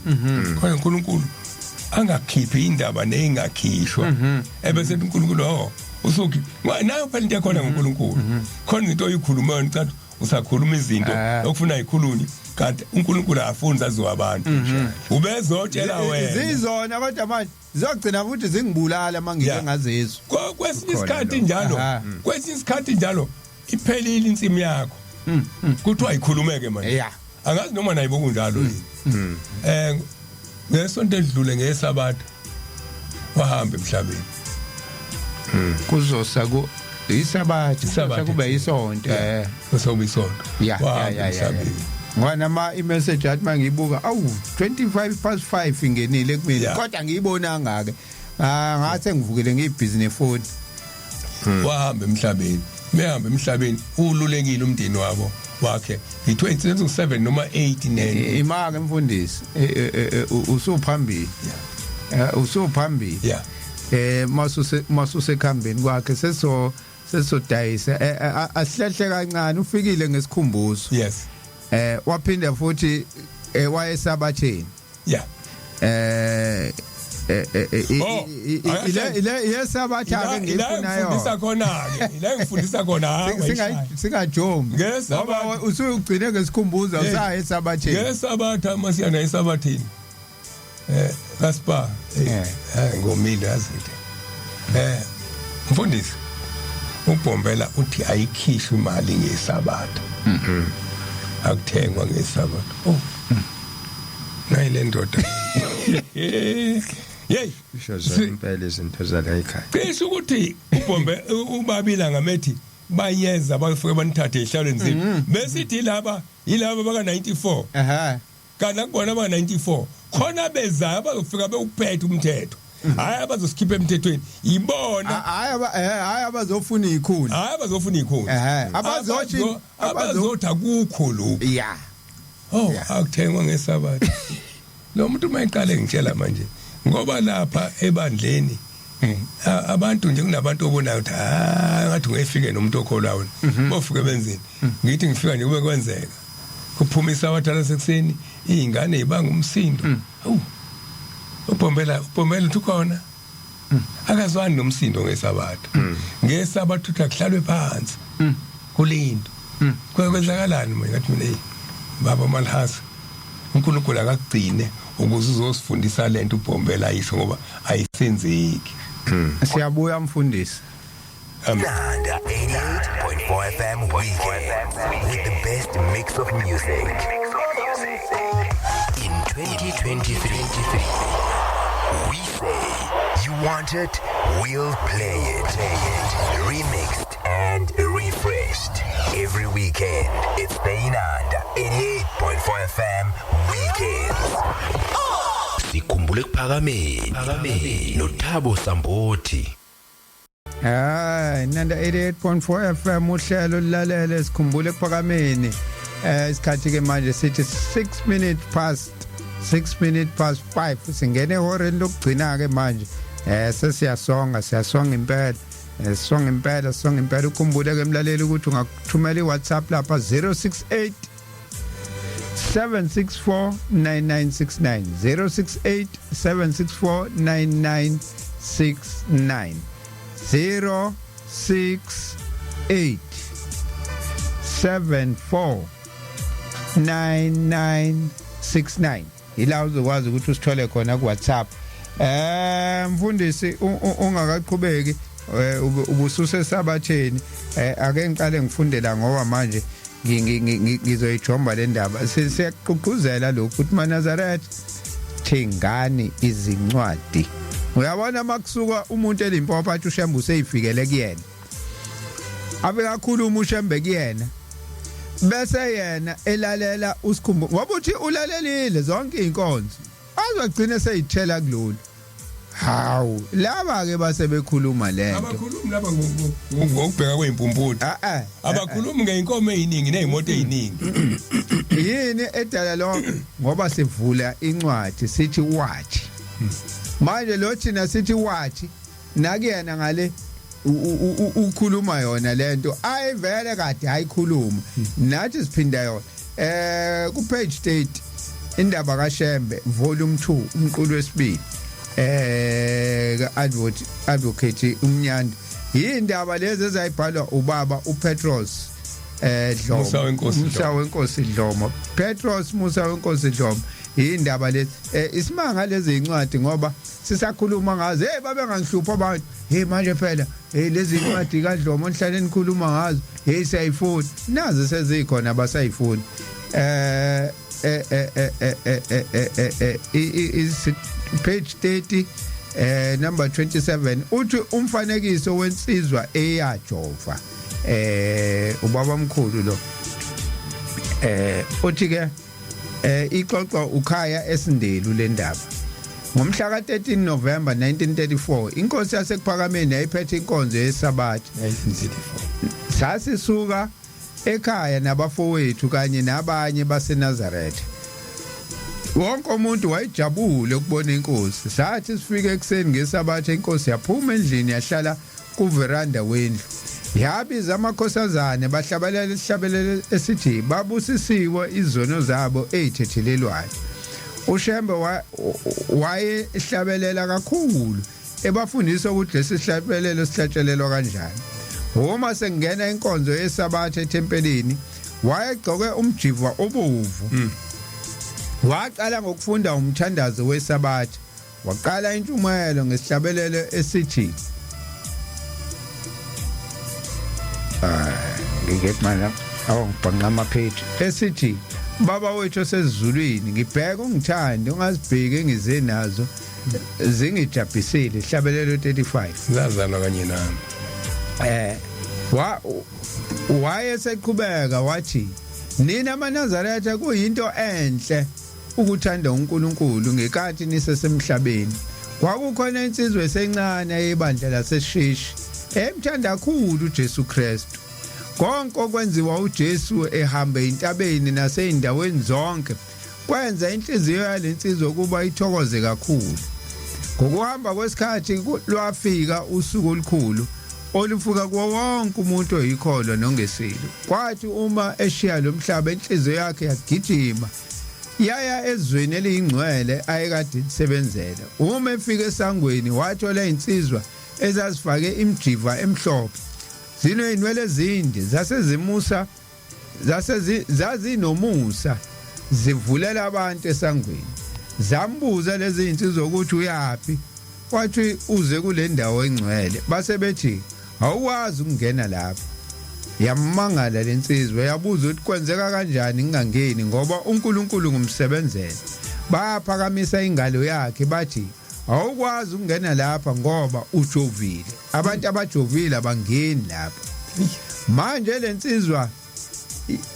Khona uNkulunkulu angakhiphi indaba neyingakhishwa, ebese uNkulunkulu, oh, usuki nayo phela into ekhona ngoNkulunkulu. Khona into oyikhulumayo, ngicela usakhuluma izinto okufuna ikhulunywe, kanti uNkulunkulu afuni zaziwa abantu, ubezotshela wena. Zizona, kodwa manje zizogcina futhi zingibulala mangike ngazizwa. Kwesinye Kukhona isikhathi lokho. njalo, kwesinye isikhathi njalo iphelile insimi yakho, kuthiwa ikhulumeke manje. Angazi noma nayibo kunjalo yini. Ngesonto edlule ngesabatha wahamba emhlabeni. Kuzosa ku isabatha. Isabatha. Kube isonto. Kusoba isonto. Wahamba emhlabeni. Ngoba nama i-message athi mangiyibuka, awu, 25 past 5 ingenile kumina, kodwa ngiyibonanga ke. Ah, ngase ngivukile, ngiyibhizi nefoni. Wahamba emhlabeni. Mehamba emhlabeni ululekile umndeni wabo wakhe i-27 noma 8 9. Imake mfundisi, usuphambili. Usuphambili. Masuse ekhambeni kwakhe, sesodayisa, asihlehle kancane, ufikile ngesikhumbuzo. Waphinda futhi wayesabatheni. Oh, Ile yesabatha ke ila ngifuna ngifundisa yo. khona ke, ila ngifundisa khona, ha. Singajombi Ngesabatha. ngoba usugcine ngesikhumbuzo, usaye esabatheni. Ngesabatha masiyana esabatheni kaSpa. Ngomile yazi nje, mfundisi ubhombela uthi ayikhishwe imali ngesabatha, akuthengwa ngesabatha. Oh, nayi le ndoda, hey. Isho zona impela izinto zala ekhaya. Cishe ukuthi ubhombe ubabila ngamethi bayeza bafike banithathe ehlalweni zenu, besithi laba yilaba baka 94. Kanti akubona aba 94 khona bezayo abazofika bewuphethe umthetho, hayi abazosikhipha emthethweni ibona. Hayi hayi abazofuna ikhulu. Hayi abazofuna ikhulu. Abazothi Abazothi akukho lokhu. Oh, akuthengwa ngesabatha. Lo muntu mayiqale ngitshela manje, ngoba lapha ebandleni abantu nje kunabantu obonayo ukuthi ha, ngathi ungefike nomuntu okholwayo, bofike benzeni. Ngithi ngifika nje kube kwenzeka kuphuma isabatha lasekuseni, izingane ibanga umsindo. Awu, ubhombela, ubhombela uthi ukhona akazwani nomsindo ngesabatha. Ngesabatha uthi akuhlalwe phansi kulindo. Kwenzakalani mina? Ngathi mina, hey baba Malhasa, uNkulunkulu akakugcine ukuze uzosifundisa lento ubhombela ayisho, ngoba ayisenzeki. Siyabuya mfundisi. Amen. Nanda 88.4 FM weekends with the best mix of music. In 2023, we say you want it, we'll play it. Remixed and refreshed. Every weekend, it's the Inanda 88.4 FM weekends. Sikhumbule kuphakameni noThabo Sambothi. Hayi, Nanda 88.4 FM, uhlelo lilalele sikhumbule ekuphakameni. Isikhathi ke manje sithi 6 minutes past 6 minutes past 5, singene ehoreni lokugcina ke manje. Sesiyasonga, siyasonga impela. Songa impela, songa impela. Ukhumbule ke mlaleli ukuthi ungakuthumela iWhatsApp lapha 068 764 9969, 068 764 9969, 068 74 9969, ila uzokwazi ukuthi usithole khona ku WhatsApp. Mfundisi, ungakaqhubeki, ubususe sabatheni, ake ngiqale ngifundela ngoba manje ngizoyijomba le ndaba. Siyaqhuqhuzela lokhu ukuthi maNazaretha, thengani izincwadi. Uyabona makusuka umuntu eLimpopo athi uShembe useyifikele kuyena, abe kakhuluma uShembe kuyena, bese yena elalela usikhumbu, ngoba uthi ulalelile zonke izinkonzo, azogcina seyithela kulolu. Hawu, laba ke base bekhuluma lento. Abakhulumi laba ngokubheka kweyimpumputhe. Ah ah. Abakhulumi ngeyinkomo eziningi nezimoto eziningi. Yini edala lo ngoba sivula incwadi sithi wathi. Manje lo thina sithi wathi nakuyena ngale ukhuluma yona lento ayivele kade ayikhuluma nathi siphinda yona ku page 30 indaba kaShembe volume 2 umqulu wesibili ka advocate umnyandi yindaba lezi ezayibhalwa ubaba uPetros Dlomo. Musa wenkosi Dlomo. Musa wenkosi Dlomo. Petros Musa wenkosi Dlomo. Indaba lezi isimanga lezi incwadi ngoba sisakhuluma ngazo. Hey, babengangihlupha abantu. Hey, manje phela hey, lezi incwadi kaDlomo nihlale nikhuluma ngazo, hey, siyayifuna. Nazi sezikhona, abasayifuni. Is page 30 number 27 uthi umfanekiso wensizwa eyajova ubaba omkhulu lo uthi ke ixoxwa ukhaya esindelu le ndaba. Ngomhla ka-13 November 1934 inkosi yasekuphakameni yayiphethe inkonzo yesabatha. 1934. Sasisuka ekhaya nabafowethu kanye nabanye baseNazaretha. Wonke umuntu wayejabule ukubona inkosi. Sathi sifike ekuseni ngesabatha, inkosi yaphuma endlini yahlala kuveranda wendlu. Yabiza amakhosazane, bahlabelela isihlabelelo esithi babusisiwe izono zabo ezithethelelwayo. uShembe wayehlabelela kakhulu ebafundisa ukuthi lesi sihlabelelo sihlatshelelwa kanjani. Uma sengena inkonzo yesabatha ethempelini wayegqoke umjiva obovu. Waqala ngokufunda umthandazo wesabatha. Waqala intshumayelo ngesihlabelelo esithi ngiget manje awu ngibhanqa amapage esithi baba wethu osezulwini, ngibheka ungithande, ungazibheki engize nazo zingijabhisile. Hlabelelo 35. Zazalwa kanye nami. Wa wayeseqhubeka wathi nina amaNazaretha kuyinto enhle ukuthanda uNkulunkulu ngenkathi nisesemhlabeni. Kwakukhona insizwa esencane yebandla laseShishi emthanda kakhulu uJesu Kristu. Konke okwenziwa uJesu ehamba entabeni naseyindaweni zonke kwenza inhliziyo yalensizwa ukuba ithokoze kakhulu. Ngokuhamba kwesikhathi lwafika usuku olukhulu olufika kuwo wonke umuntu oyikholwa nongesilo. Kwathi uma eshiya lo mhlaba inhliziyo yakhe yagijima yaya ezweni eliyingcwele ayekade lisebenzela. Uma efika esangweni wathola insizwa ezazifake imjiva emhlophe zineyinwele ezinde, zasezimusa zazinomusa zivulela abantu esangweni. Zambuza lezi zinsizwa ukuthi uyapi, wathi uze kule ndawo engcwele. Base bethi awukwazi ukungena lapha. Yamangala lensizwa, yabuza ukuthi kwenzeka kanjani ngingangeni ngoba uNkulunkulu ngumsebenzela. Baphakamisa ingalo yakhe bathi awukwazi ukungena lapha ngoba ujovile, abantu abajovile abangeni lapha. Manje lensizwa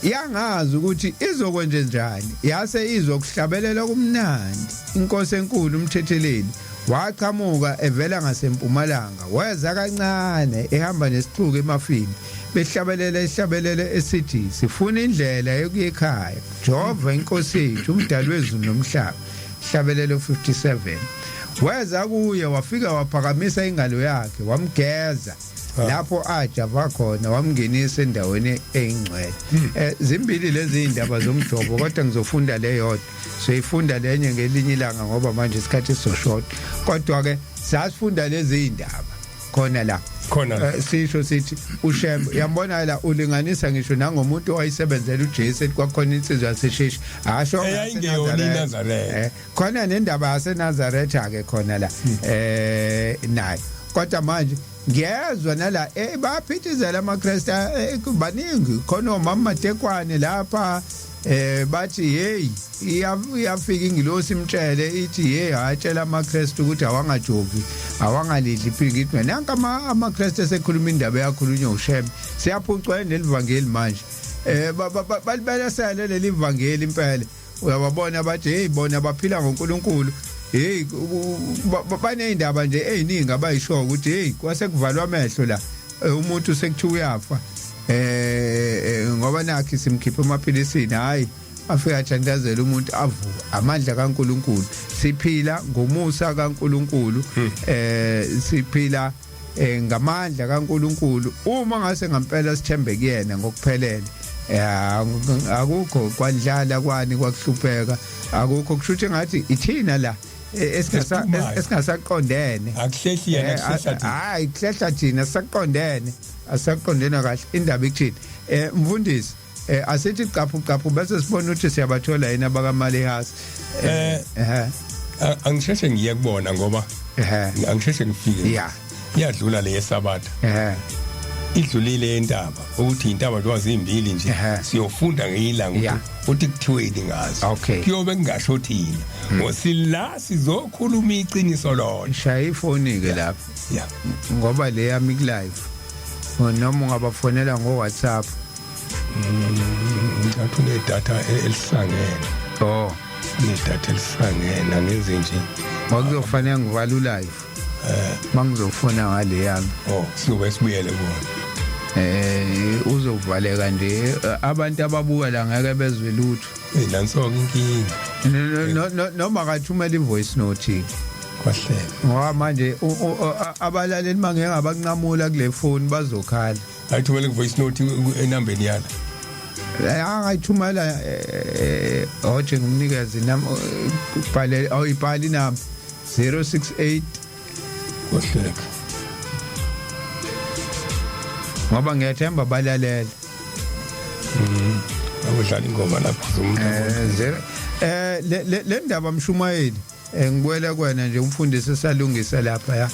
yangazi ukuthi izokwenze njani, yase izokuhlabelela kumnandi. Inkosi enkulu umthetheleli waqhamuka evela ngasempumalanga, weza kancane ehamba nesixuku emafini, behlabelela isihlabelelo esithi sifuna indlela yokuya ekhaya, Jehova inkosi yethu, umdali wezulu nomhlaba. Hlabelelo 57. Weza kuye wafika waphakamisa ingalo yakhe wamgeza lapho ajava khona, wamngenisa endaweni eyingcwele. Zimbili lezi indaba zomjobo, kodwa ngizofunda leyodwa, soyifunda lenye ngelinye ilanga ngoba manje isikhathi sizoshota. Kodwa ke sasifunda lezi indaba khona la. Khona la. Sisho sithi uShembe uyambona la ulinganisa ngisho nangomuntu owayesebenzela uJesu, ethi kwakhona insizwa yaseshishi asho Eyayingeyona iNazaretha. Khona nendaba yaseNazaretha ke khona la nayo. Kodwa manje ngiyezwa nala bayaphithizela amaKristu, baningi khona omama Matekwane lapha bathi hey, iyafika ingilosi imtshele ithi hey, atshela amaKristu ukuthi awangajovi, awangalidli iphiki. Ithi nanka amaKristu esekhuluma indaba eyakhulunywa uShembe. Siyaphucwa nelivangeli manje, balibelesele leli vangeli impela. Uyababona bathi hey, bona baphila ngoNkulunkulu. Hey, baneyindaba nje eziningi abayisho ukuthi hey, kwase kuvalwa amehlo la, umuntu sekuthiwa uyafa, ngoba nakhi simkhipha emaphilisini. Hayi, afika athandazela umuntu, avuka. Amandla kaNkuluNkulu, siphila ngomusa kaNkuluNkulu, siphila ngamandla kaNkuluNkulu. Uma ngase ngempela sithembe kuyena ngokuphelele, akukho kwandlala kwani kwakuhlupheka, akukho. Kusho ngathi ithina la esingasaqondene. Akuhlehli yena, kuhlehla thina. Hayi, kuhlehla thina, saqondene, asaqondene kahle indaba ikuthini. Mfundisi, asithi caphu caphu bese sibona ukuthi siyabathola yini abakaMalihasi. Angisheshe ngiye kubona ngoba angisheshe ngifike. Iyadlula le yesabatha. Idlulile intaba, ukuthi intaba njengoba zimbili nje, siyofunda ngeyilanga ukuthi kuthiweni ngazo. Kuyobe kungasho thina ngosila sizokhuluma iqiniso lona. Shaya ifoni ke lapho. Ngoba le yami ku live, noma ungabafonela ngo WhatsApp. Ngathi unedatha elisangene. Oh, unedatha elisangene, angenze nje. Ngokuzofanele ngivale ulive. Mangizofona ngale yami. Oh, sizobe sibuyele kuona. Uzovaleka nje, abantu ababuka la ngeke bezwe lutho. Hey, nanso inkinga. Noma kathumela ivoice note. Kwahleka. Ngoba manje abalaleli mangeke ngabanqamula kule phone bazokhala. Ayithumele voice note enambeni yala. Angayithumela, oje ngimnikeze inamba, ubhale, awuyibhali inamba 068. Kwahleka. Ngoba ngiyathemba balalela. Awudlala ingoma lapho umuntu. Zero le ndaba, mshumayeli, ngibuyela kuwena nje umfundisi, esalungisa lapha ya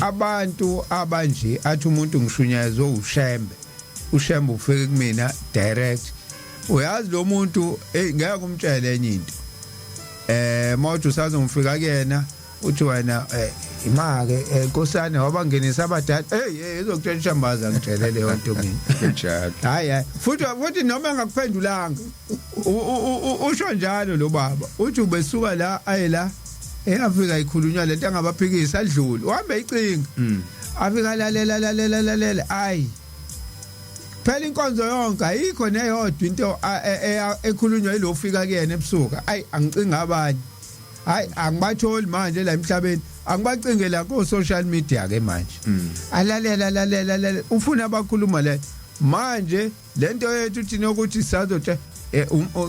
abantu abanje athi umuntu ngishunyayezwe uShembe, uShembe ufike kumina direct. Uyazi lo muntu, hey, ngeke umtshele enye into. Mawuthi usazongifika kuyena, uthi wena imake, nkosana, wabangenisa abadala, hey hey, izokutshela ishambaza, ngitshele leyo nto mina. Njalo. Hayi hayi, futhi noma engakuphendulanga, usho njalo lo baba, uthi ubesuka la aye la eAfrika, ikhulunywa lento angabaphikisa, adlule, uhambe icinga, afika lalela lalela lalela. Ayi phela, inkonzo yonke ayikho neyodwa into ekhulunywa yilo ufika kuyena ebusuku. Ayi, angicinga abanye, hayi, angibatholi manje la emhlabeni, angibacinge la ko social media ke manje. Alalela lalela lalela, ufuna abakhuluma le manje lento yethu thina ukuthi sazothi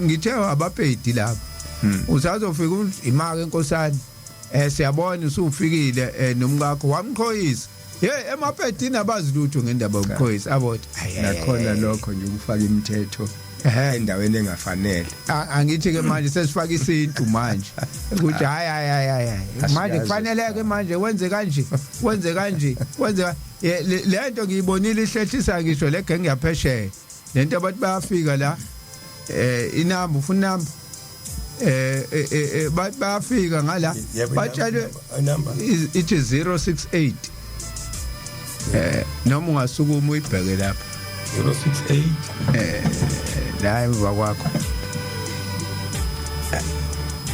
ngithe abapedi lapha, usazofika imake enkosana, siyabona usufikile, nomkakho wamqhoyisa. Hey, emapedini abazi lutho ngendaba yokuqhoyisa abothi. Nakhona lokho nje ukufaka imithetho endaweni engafanele. Angithi ke manje sesifaka isintu manje ukuthi hayi hayi hayi hayi, manje kufanele ke manje wenze kanje, wenze kanje, wenze le nto. Ngiyibonile ihlehlisa ngisho le genge yaphesheya lento, abantu bayafika la, inamba, ufuna inamba, bayafika ngala batshelwe inamba. Ithi 068, noma ungasukuma uyibheke lapha. 068. La emva kwakho,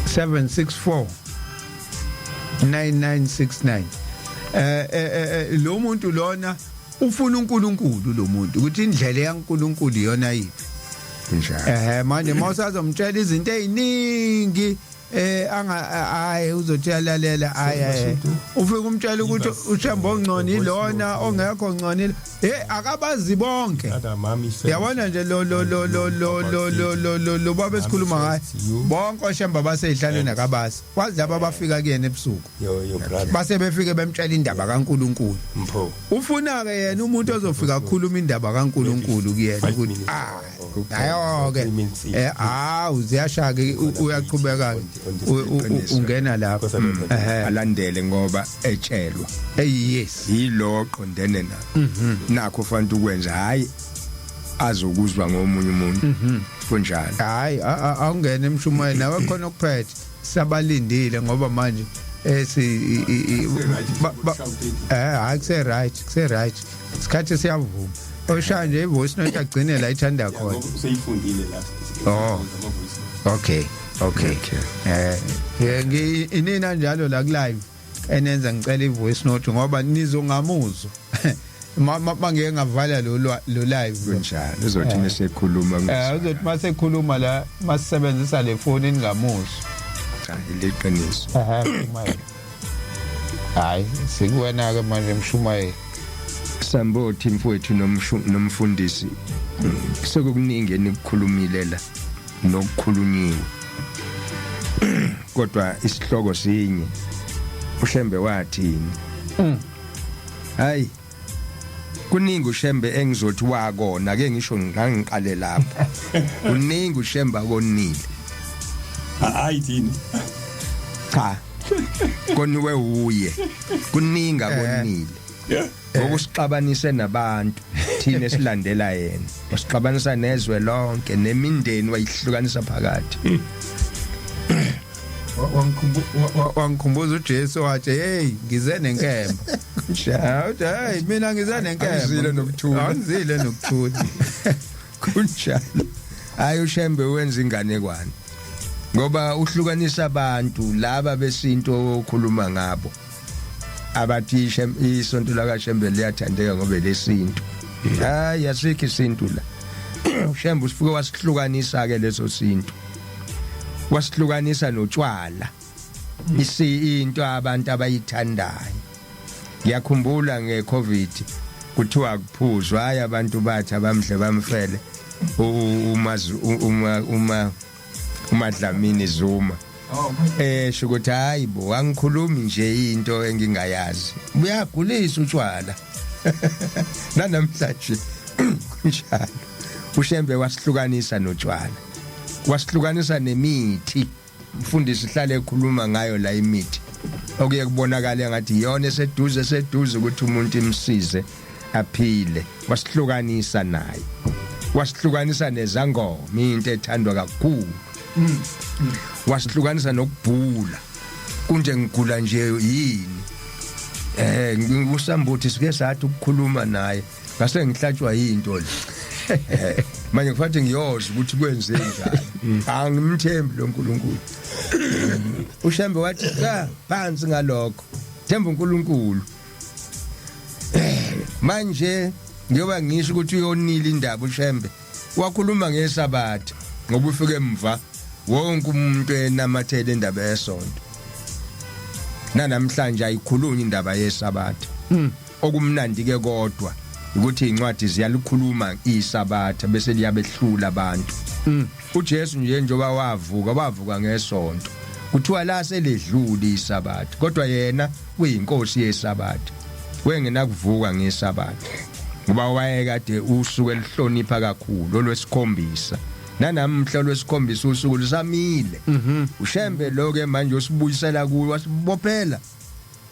764 9969. Lo muntu lona ufuna uNkulunkulu, lo muntu ukuthi indlela yaNkulunkulu iyona yiphi. Njalo. Manje mawusazomtshela izinto eziningi, anga hayi, uzothi yalalela, hayi, ufika umtshela ukuthi uShembe ongcono ilona, ongekho ngcono, akabazi bonke. Yabona nje lo lo lo lo lo lo lo lo lo lo baba esikhuluma ngaye, bonke oShembe baseyihlalweni akabazi, wazi laba abafika kuyena ebusuku. Your brother. Base befike bemtshela indaba kaNkuluNkulu. Mpho. Ufuna ke yena umuntu ozofika ukukhuluma indaba kaNkuluNkulu kuyena ukuthi ah, nayo ke, hawu, ziyashaka, uyaqhubeka, ungena lapho. Alandele ngoba etshelwa. Yes. Yilo oqondene na nakho ufanele ukwenza, hayi azokuzwa ngomunye umuntu, kunjalo. Hayi, awungena emshumayeli nawe khona okuphethe, sabalindile ngoba manje esi hayi, kuse right, kuse right, isikhathi siyavuma. Oshaya nje ivoice note agcine la ithanda khona. Useyifundile la. Oh. Okay, okay. Okay. Inina njalo la ku live enenza ngicela i-voice note ngoba nizongamuzwa. Mangeke ngavala lo live. Kunjalo, uzothi mesekhuluma. Uzothi masekhuluma la masebenzisa le phone ningamuzwa. Cha, ileqiniso. Aha, mshumayeli. Hayi, sikuwena ke manje, mshumayeli. Sambothi mfowethu nomfundisi, sekukuningi enikukhulumile la nokukhulunyiwe, kodwa isihloko sinye. uShembe wathini? Hayi, kuningi uShembe engizothi wakona ake ngisho ngangiqale lapho. Kuningi uShembe akonile. Hayi, thini? Cha, koniwe uye, kuningi akonile. Ngokusixabanise nabantu thina esilandela yena, wasixabanisa nezwe lonke, nemindeni wayihlukanisa phakathi. Wangikhumbuza uJesu wathi, "Hey, ngize nenkemba." Uthi, "Hey, mina ngize nenkemba." Angizile nokuthula. Angizile nokuthula. Kunjalo. Hayi, uShembe wenza inganekwane ngoba uhlukanisa abantu laba besintu okhuluma ngabo, abathi isonto la kaShembe liyathandeka ngoba lesintu. Hayi, asikho isintu la. uShembe usifike wasihlukanisa ke leso sintu, wasihlukanisa notshwala, isi into abantu abayithandayo. Ngiyakhumbula ngeCovid kuthiwa kuphuzwa, hayi, abantu bathi abamhle bamfele uma uMadlamini Zuma esho ukuthi, "Hayi bo, angikhulumi nje into engingayazi, buyagulisa utshwala." Nanamhlanje kunjalo. uShembe wasihlukanisa notshwala, wasihlukanisa nemithi. Umfundisi hlale ekhuluma ngayo la imithi, okuye kubonakala ngathi iyona eseduze seduze ukuthi umuntu imsize aphile. Wasihlukanisa naye, wasihlukanisa nezangoma, into ethandwa kakhulu. Wasihlukanisa nokubhula. Kunje ngigula nje yini? Usambuthi sike sathi ukukhuluma naye, ngase ngihlatshwa yinto le. Manje kufanele ngiyoza ukuthi kwenze njani. Angimthembi lo nkulunkulu. uShembe wathi cha, phansi ngalokho, themba uNkulunkulu. Manje njengoba ngisho ukuthi uyonila indaba, uShembe wakhuluma ngesabatha ngoba ufike emva wonke umuntu enamathele indaba yesonto. Nanamhlanje ayikhulunywa indaba yesabatha. Okumnandi ke kodwa ukuthi incwadi ziyalikhuluma isabatha bese liyabehlula abantu. uJesu nje njoba wavuka, wavuka ngesonto. Kuthiwa la seledlula isabatha, kodwa yena uyinkosi yesabatha, wengenakuvuka ngesabatha ngoba wayekade usuku elihlonipha kakhulu olwesikhombisa. Nanamhla olwesikhombisa usuku lusamile. Ushembe lo ke manje usibuyisela kuyo, wasibophela,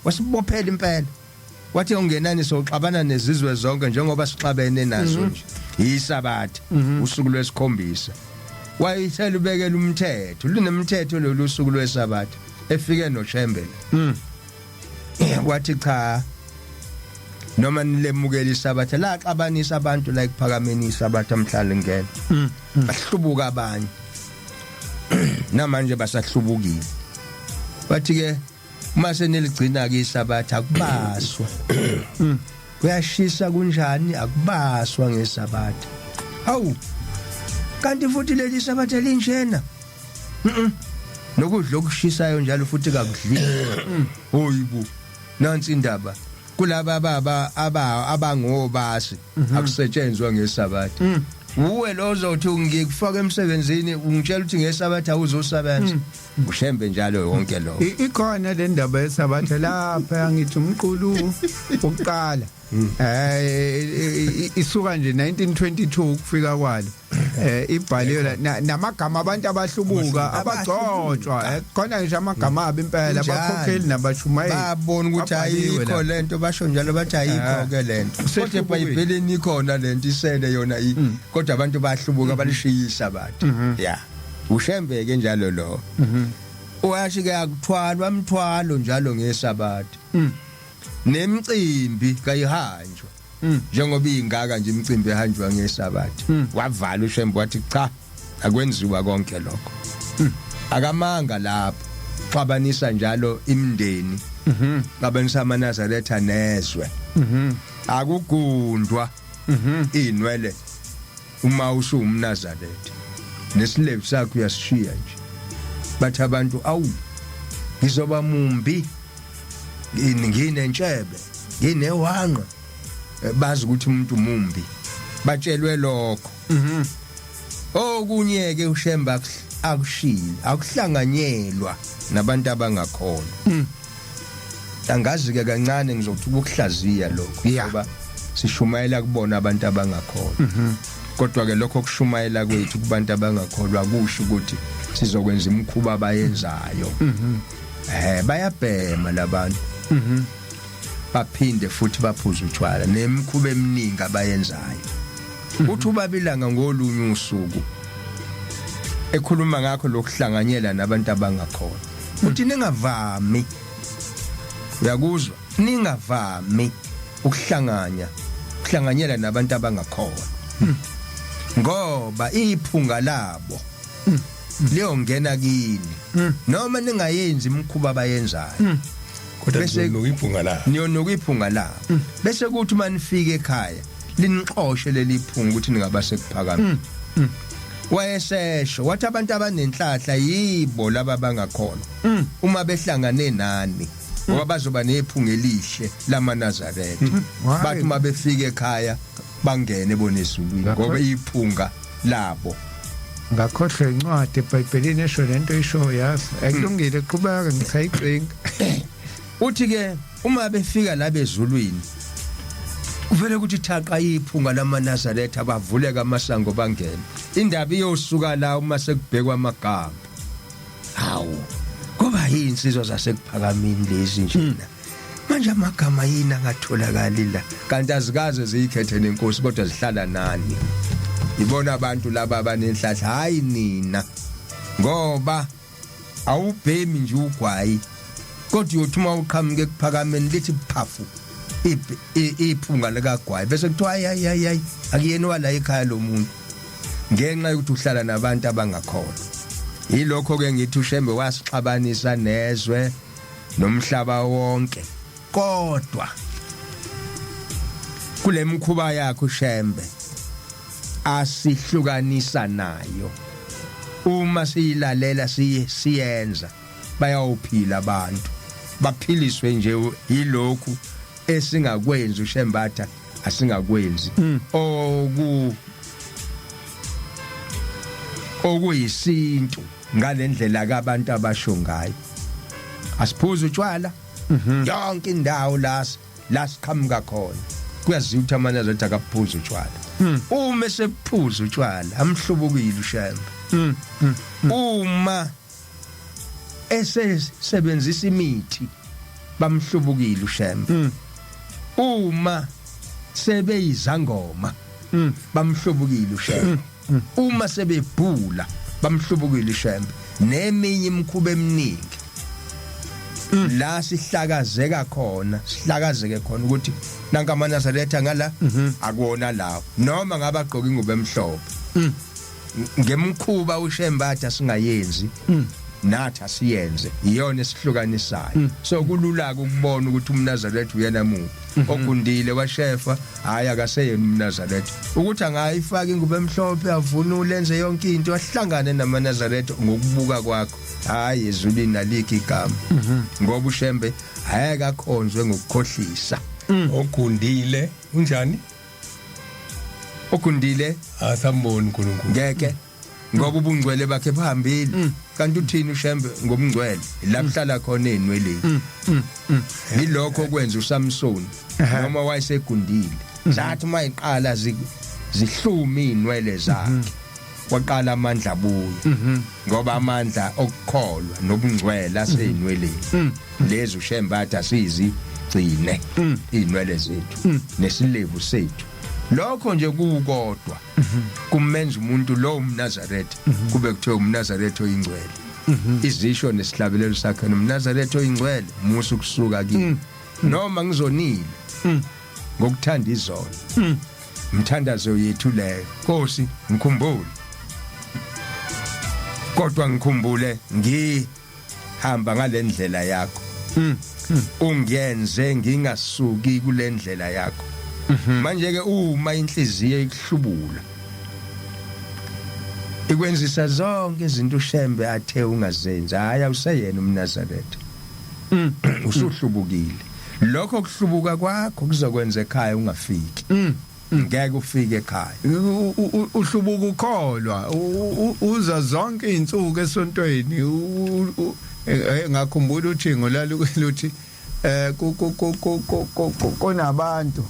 wasibophela impela, wathi ungenani soxabana nezizwe zonke njengoba sixabene nazo nje. Yisabatha, usuku lwesikhombisa, wayithela ubekela umthetho, lunemthetho lolu suku lwesabatha. Efike noShembe la, wathi cha, noma nilemukela isabatha, laxabanisa abantu la ekuphakameni isabatha mhla lingena, bahlubuka abanye, namanje basahlubukile. Bathi ke uma seniligcina ke isabatha, akubaswa, kuyashisa kunjani, akubaswa ngesabatha. Hawu, kanti futhi leli sabatha linjena. Nokudla okushisayo njalo futhi kakudliwa. Hoyibo, nansi indaba kulaba baba abangobasi, akusetshenzwa ngesabatha. Uwe lo ozothi ngikufaka emsebenzini, ungitshela ukuthi ngesabatha uzosebenza. Ushembe njalo yonke lo. Ikhona le ndaba yesabatha lapha, ngithi umqulu wokuqala isuka nje 1922 ukufika kwalo, ibhaliwe la namagama abantu abahlubuka, abagcotshwa. Khona ngisho amagama abo impela, abakhokheli nabashumayeli. Babona ukuthi Babhaliwe ayikho la. lento, basho njalo, bathi ayikho ke lento, kodwa Usehlubukile. eBhayibhelini ikhona lento, isele yona kodwa abantu bahlubuka, balishiya isabatha. Ya, ushembe ke njalo lo uyashi ke akuthwalwa umthwalo njalo ngesabatha, nemicimbi kayihanjwa njengoba ingaka nje imicimbi ehanjwa ngesabatha. Wavala ushembe wathi cha, akwenziwa konke lokho. Akamanga lapho, xabanisa njalo imindeni, xabanisa amaNazaretha nezwe. Akugundwa inwele uma usuwumNazaretha, nesilevu sakho uyasishiya nje. Bathi abantu, awu, ngizoba mumbi, nginentshebe, nginewanqa. Bazi ukuthi umuntu mumbi, batshelwe lokho. Okunye ke uShemba akushilo, akuhlanganyelwa nabantu abangakholwa. Angazi ke kancane, ngizothi ukuhlaziya lokho, ngoba sishumayela kubona abantu abangakholwa, kodwa ke lokho kushumayela kwethu kubantu abangakholwa kusho ukuthi sizokwenza imikhuba abayenzayo. Bayabhema labantu, baphinde futhi baphuza utshwala nemikhuba eminingi abayenzayo. Uthi ubabilanga ngolunye usuku ekhuluma ngakho lokuhlanganyela nabantu abangakholwa, uthi ningavami, uyakuzwa, ningavami ukuhlanganyela nabantu abangakholwa, ngoba iphunga labo liyongena kini noma ningayenzi imikhuba abayenzayo. Kodwa nizonuka iphunga la. Niyonuka iphunga labo, bese kuthi uma nifika ekhaya linixoshe leli phunga ukuthi ningaba sekuphakameni. Wayesesho wathi abantu abanenhlahla yibo laba bangakholwa uma behlangane nani, ngoba bazoba nephunga elihle lamaNazaretha. Why? Bathi uma befika ekhaya bangene bonezulwini ngoba iphunga labo. Ngakhohlwa incwadi eBhayibhelini esho lento isho, yazi. Akulungile, qhubeka, ngisayicinga. Uthi ke uma befika la bezulwini kuvele ukuthi thaqa iphunga lamaNazaretha, bavuleka amasango bangena. Indaba iyosuka la uma sekubhekwa amagama. Hawu, kuba yinsizwa zasekuphakamini lezi njena, manje amagama yini angatholakali la? Kanti azikaze ziyikhethe nenkosi, kodwa zihlala nani. Ibona abantu laba abanenhlahla, hayi nina, ngoba awubhemi nje ugwayi, kodwa uyothi uma uqhamuke ekuphakameni lithi phafu iphunga likagwayi, bese kuthiwa hayi, hayi, hayi, hayi, akuyena wala ekhaya lo muntu, ngenxa yokuthi uhlala nabantu abangakholwa. Yilokho ke ngithi uShembe wasixabanisa nezwe nomhlaba wonke, kodwa kule mkhuba yakhe uShembe asihlukanisa nayo, uma siyilalela siyenza, bayawuphila abantu, baphiliswe nje yilokhu esingakwenzi uShembatha asingakwenzi, okuyisintu ngalendlela kabantu abasho ngayo. Asiphuza utshwala yonke indawo la siqhamuka khona, kuyaziwa ukuthi amaNazaretha akaphuza utshwala. Uma esephuza utshwala amhlubukile uShembe. Uma esesebenzisa imithi bamhlubukile uShembe. Uma sebeyizangoma bamhlubukile uShembe. Uma sebebhula bamhlubukile uShembe, neminye imikhuba eminingi la sihlakazeka khona, sihlakazeke khona ukuthi nanka amaNazaretha ngala, akuwona lawo, noma ngabe agqoka ingubo emhlophe. Ngemkhuba uShembatha singayenzi nathi asiyenze, iyona esihlukanisayo. So kulula ukubona ukuthi umNazaretha uyena muntu ogundile washefa, hayi, akaseyena umNazaretha. Ukuthi angayifaka ingubo emhlophe, avunule, enze yonke into, ahlangane namaNazaretha, ngokubuka kwakho, hayi, ezulwini alikho igama, ngoba uShembe ayeke akhonzwe ngokukhohlisa. Ogundile unjani? Ogundile asamboni uNkulunkulu. Ngeke, ngoba ubungcwele bakhe buhambile. Kanti uthini uShembe ngobungcwele? La kuhlala khona ezinweleni. Yilokho kwenza uSamson, noma wayesegundile, zathi uma iqala zihluma inwele zakhe, waqala amandla abuya, ngoba amandla okukholwa nobungcwele asezinweleni lezi. uShembe athi asizi gcine inwele zethu nesilevu sethu. Lokho nje kukodwa kumenza umuntu lo umNazaretha, kube kuthiwa umNazaretha oyingcwele. Izisho nesihlabelelo sakhe nomNazaretha oyingcwele, musa ukusuka kimi noma ngizonile ngokuthanda izono. Umthandazo yethu leyo, Nkosi ngikhumbule. Kodwa ngikhumbule ngihamba ngalendlela yakho, ungiyenze ngingasuki kulendlela yakho. Manje ke uma inhliziyo ikuhlubula, ikwenzisa zonke izinto uShembe athe ungazenzi, hayi, awuseyena umNazaretha, usuhlubukile. Lokho kuhlubuka kwakho kuzokwenza ekhaya ungafiki, ngeke ufike ekhaya. Uhlubuka ukholwa, uza zonke izinsuku esontweni. Ngakhumbula uthingo laluthi kunabantu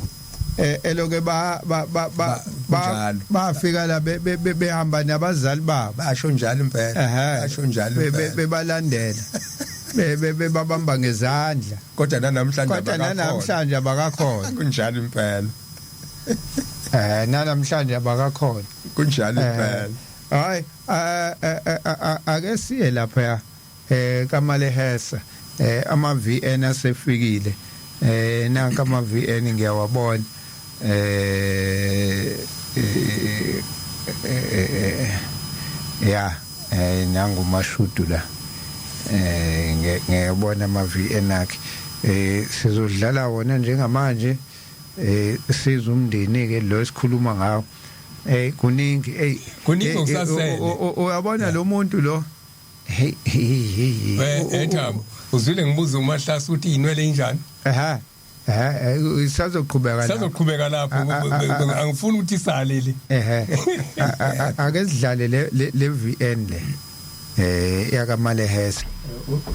eloke ba ba ba ba bafika la behamba nabazali babo. Basho njalo impela, basho njalo impela. Bebalandela, bebabamba ngezandla. Kodwa namhlanje Kodwa namhlanje abakakhona. Kunjalo impela. Namhlanje abakakhona. Kunjalo impela. Hayi, ake siye lapha kaMalehesa. Ama VN asefikile. Nanka ama VN, ngiyawabona. Ya, nangu Mashudu la. Ngiyabona ama VN akhe. Sizodlala wona njengamanje. Siza umndeni ke lo esikhuluma ngawo. Kuningi, hey. Kuningi okusasele. Uyabona lo muntu lo, hey hey hey. Eh, Thabo, uzwile ngibuza uMahlase ukuthi inwele injani? Aha. Isazoqhubeka. Sazoqhubeka lapho, angifuni ukuthi isale le. Ehe. Ake sidlale le VN le. YakaMalehesa.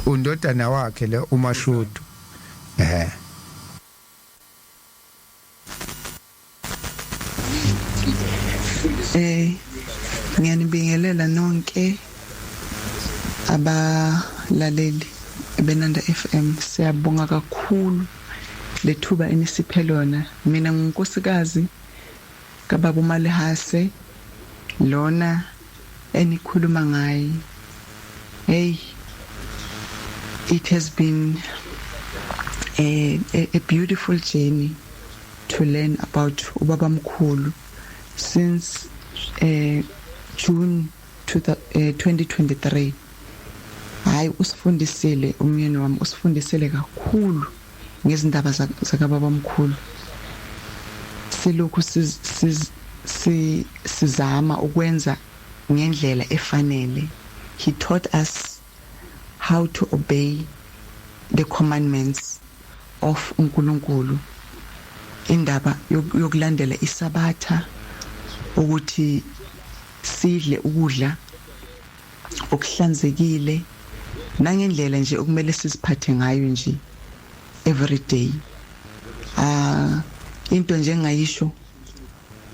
Undodana wakhe le, uMashudu. Ehe. Ngiyanibingelela nonke abalaleli beNanda FM. Siyabonga kakhulu lethuba enisiphe lona. Mina ngunkosikazi kababa uMalehase lona enikhuluma ngaye. Hey, it has been a beautiful journey to learn about ubaba mkhulu since June to the, 2023. Hayi, usifundisile umyeni wami, usifundisile kakhulu ngezindaba zakababa mkhulu. Silokhu sizama ukwenza ngendlela efanele. He taught us how to obey the commandments of uNkulunkulu, indaba yokulandela isabatha, ukuthi sidle ukudla okuhlanzekile, nangendlela nje okumele siziphathe ngayo nje every day. Ah, into nje engayisho,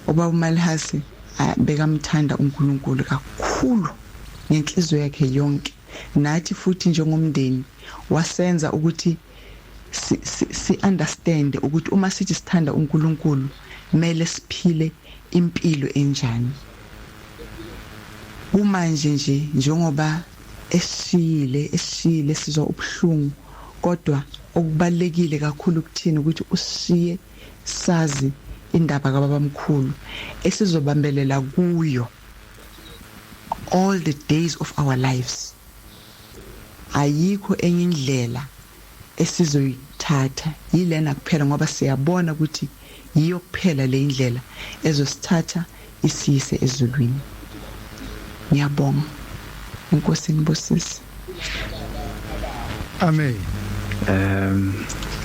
ubaba uMalihasi bekamthanda uNkulunkulu kakhulu ngenhliziyo yakhe yonke. Nathi futhi njengomndeni wasenza ukuthi si understand ukuthi uma sithi sithanda uNkulunkulu, mele siphile impilo enjani. Kumanje nje njengoba esishiyile, sizwa ubuhlungu, kodwa okubalekile kakhulu kuthini ukuthi usishiye sazi indaba kababamkhulu esizobambelela kuyo all the days of our lives. Ayikho enye indlela esizoyithatha, yilena kuphela, ngoba siyabona ukuthi yiyo kuphela le indlela ezosithatha isiyise ezulwini. Ngiyabonga, inkosi nibusise. Amen.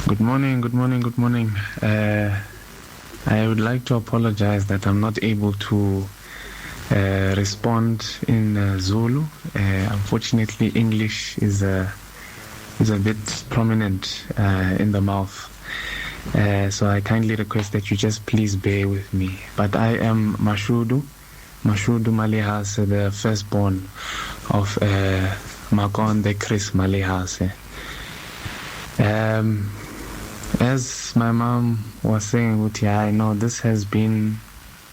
Good morning, good morning, good morning. I would like to apologize that I'm not able to respond in Zulu. Unfortunately, English is a bit prominent in the mouth. So I kindly request that you just please bear with me. But I am Mashudu, Mashudu Malihase, the firstborn of Makonde Chris Malihase. As my mom was saying, ukuthi, I know this has been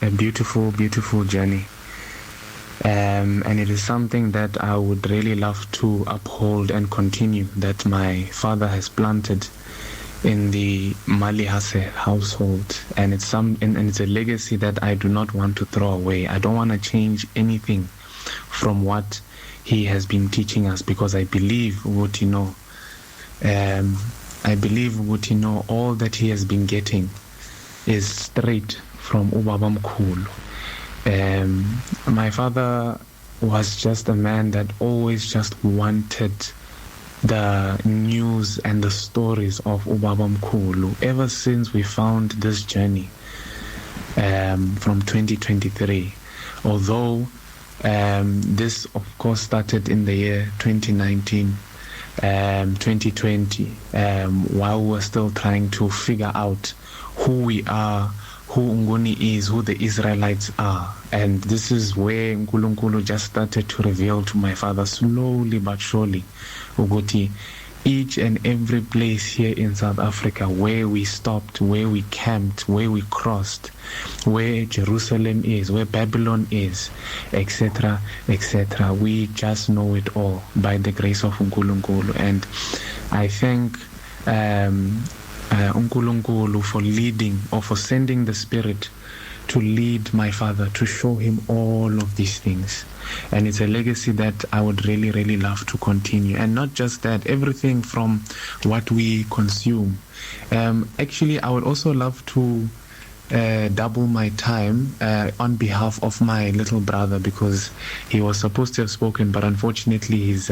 a beautiful, beautiful journey. And it is something that I would really love to uphold and continue that my father has planted in the Malihase household. And it's a legacy that I do not want to throw away. I don't want to change anything from what he has been teaching us, because I believe ukuthi no, I believe ukuthi no, all that he has been getting is straight from ubaba mkhulu. My father was just a man that always just wanted the news and the stories of ubaba mkhulu ever since we found this journey from 2023, although this of course started in the year 2019, 2020, while we were still trying to figure out who we are, who Nguni is, who the Israelites are. And this is where Nkulunkulu just started to reveal to my father slowly but surely ukuthi each and every place here in South Africa where we stopped, where we camped, where we crossed, where Jerusalem is, where Babylon is, etc., etc. We just know it all by the grace of Nkulunkulu. And I thank uNkulunkulu for leading, or for sending the Spirit to lead my father, to show him all of these things. And it's a legacy that I would really, really love to continue. And not just that, everything from what we consume. Actually, I would also love to double my time on behalf of my little brother, because he was supposed to have spoken, but unfortunately he's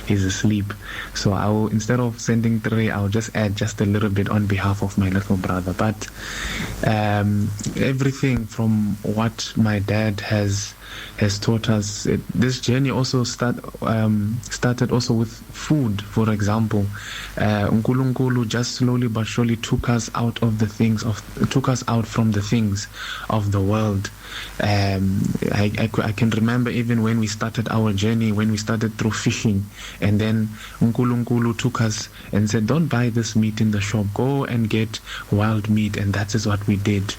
asleep. So I will, instead of sending 3, I'll just add just a little bit on behalf of my little brother. But everything from what my dad has taught us, this journey also started also with food. For example, uNkulunkulu just slowly but surely took us out of the things of, took us out from the things of the world. I can remember even when we started our journey, when we started through fishing, and then uNkulunkulu took us and said, don't buy this meat in the shop, go and get wild meat. And that is what we did.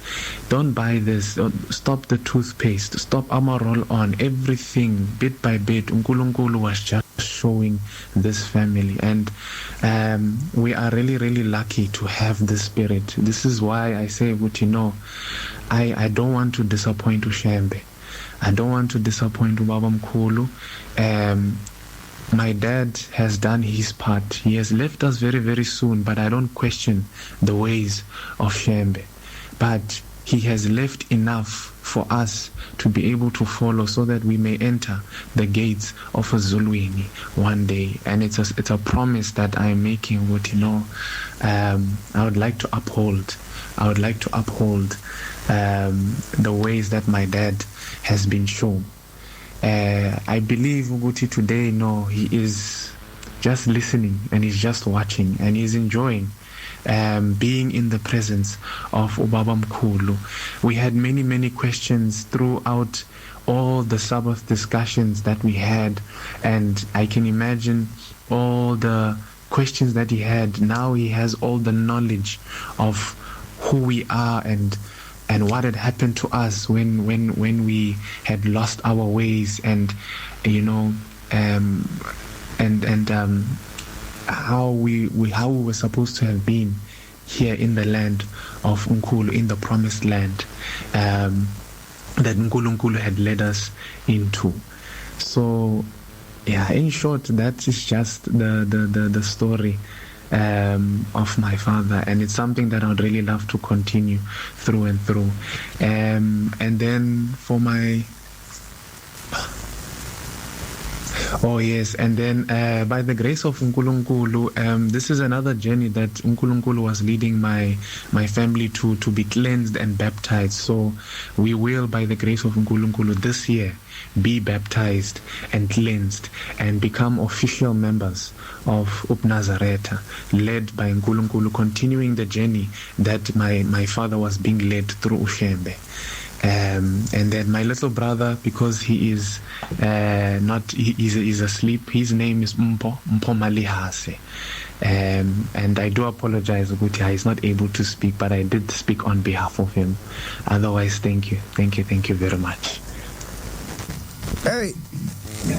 Don't buy this, stop the toothpaste, stop ama roll on, everything bit by bit. uNkulunkulu was just showing this family, and we are really, really lucky to have this spirit. This is why I say, ukuthi no, I don't want to disappoint uShembe. I don't want to disappoint ubaba mkhulu. My dad has done his part. He has left us very, very soon, but I don't question the ways of Shembe. But he has left enough for us to be able to follow, so that we may enter the gates of Ezulwini one day. And it's a promise that I am making, ukuthi no, I would like to uphold. I would like to uphold the ways that my dad has been shown. I believe ukuthi today, no, he is just listening and he's just watching and he's enjoying being in the presence of ubaba mkhulu. We had many, many questions throughout all the Sabbath discussions that we had, and I can imagine all the questions that he had. Now he has all the knowledge of who we are and what had happened to us when we had lost our ways, and how we were supposed to have been here in the land of Unkulu, in the promised land that Nkulunkulu had led us into. So yeah, in short, that is just the story of my father, and it's something that I'd really love to continue through and through. And then for my Oh yes, and then by the grace of Nkulunkulu, this is another journey that Nkulunkulu was leading my family to be cleansed and baptized. So we will, by the grace of Nkulunkulu, this year be baptized and cleansed and become official members of ubuNazaretha, led by Nkulunkulu, continuing the journey that my father was being led through uShembe. And then my little brother, because he is not, he is asleep, his name is Mpho Malihase. And I do apologize, ukuthi he is not able to speak, but I did speak on behalf of him. Otherwise, thank you, thank you, thank you very much. Hey,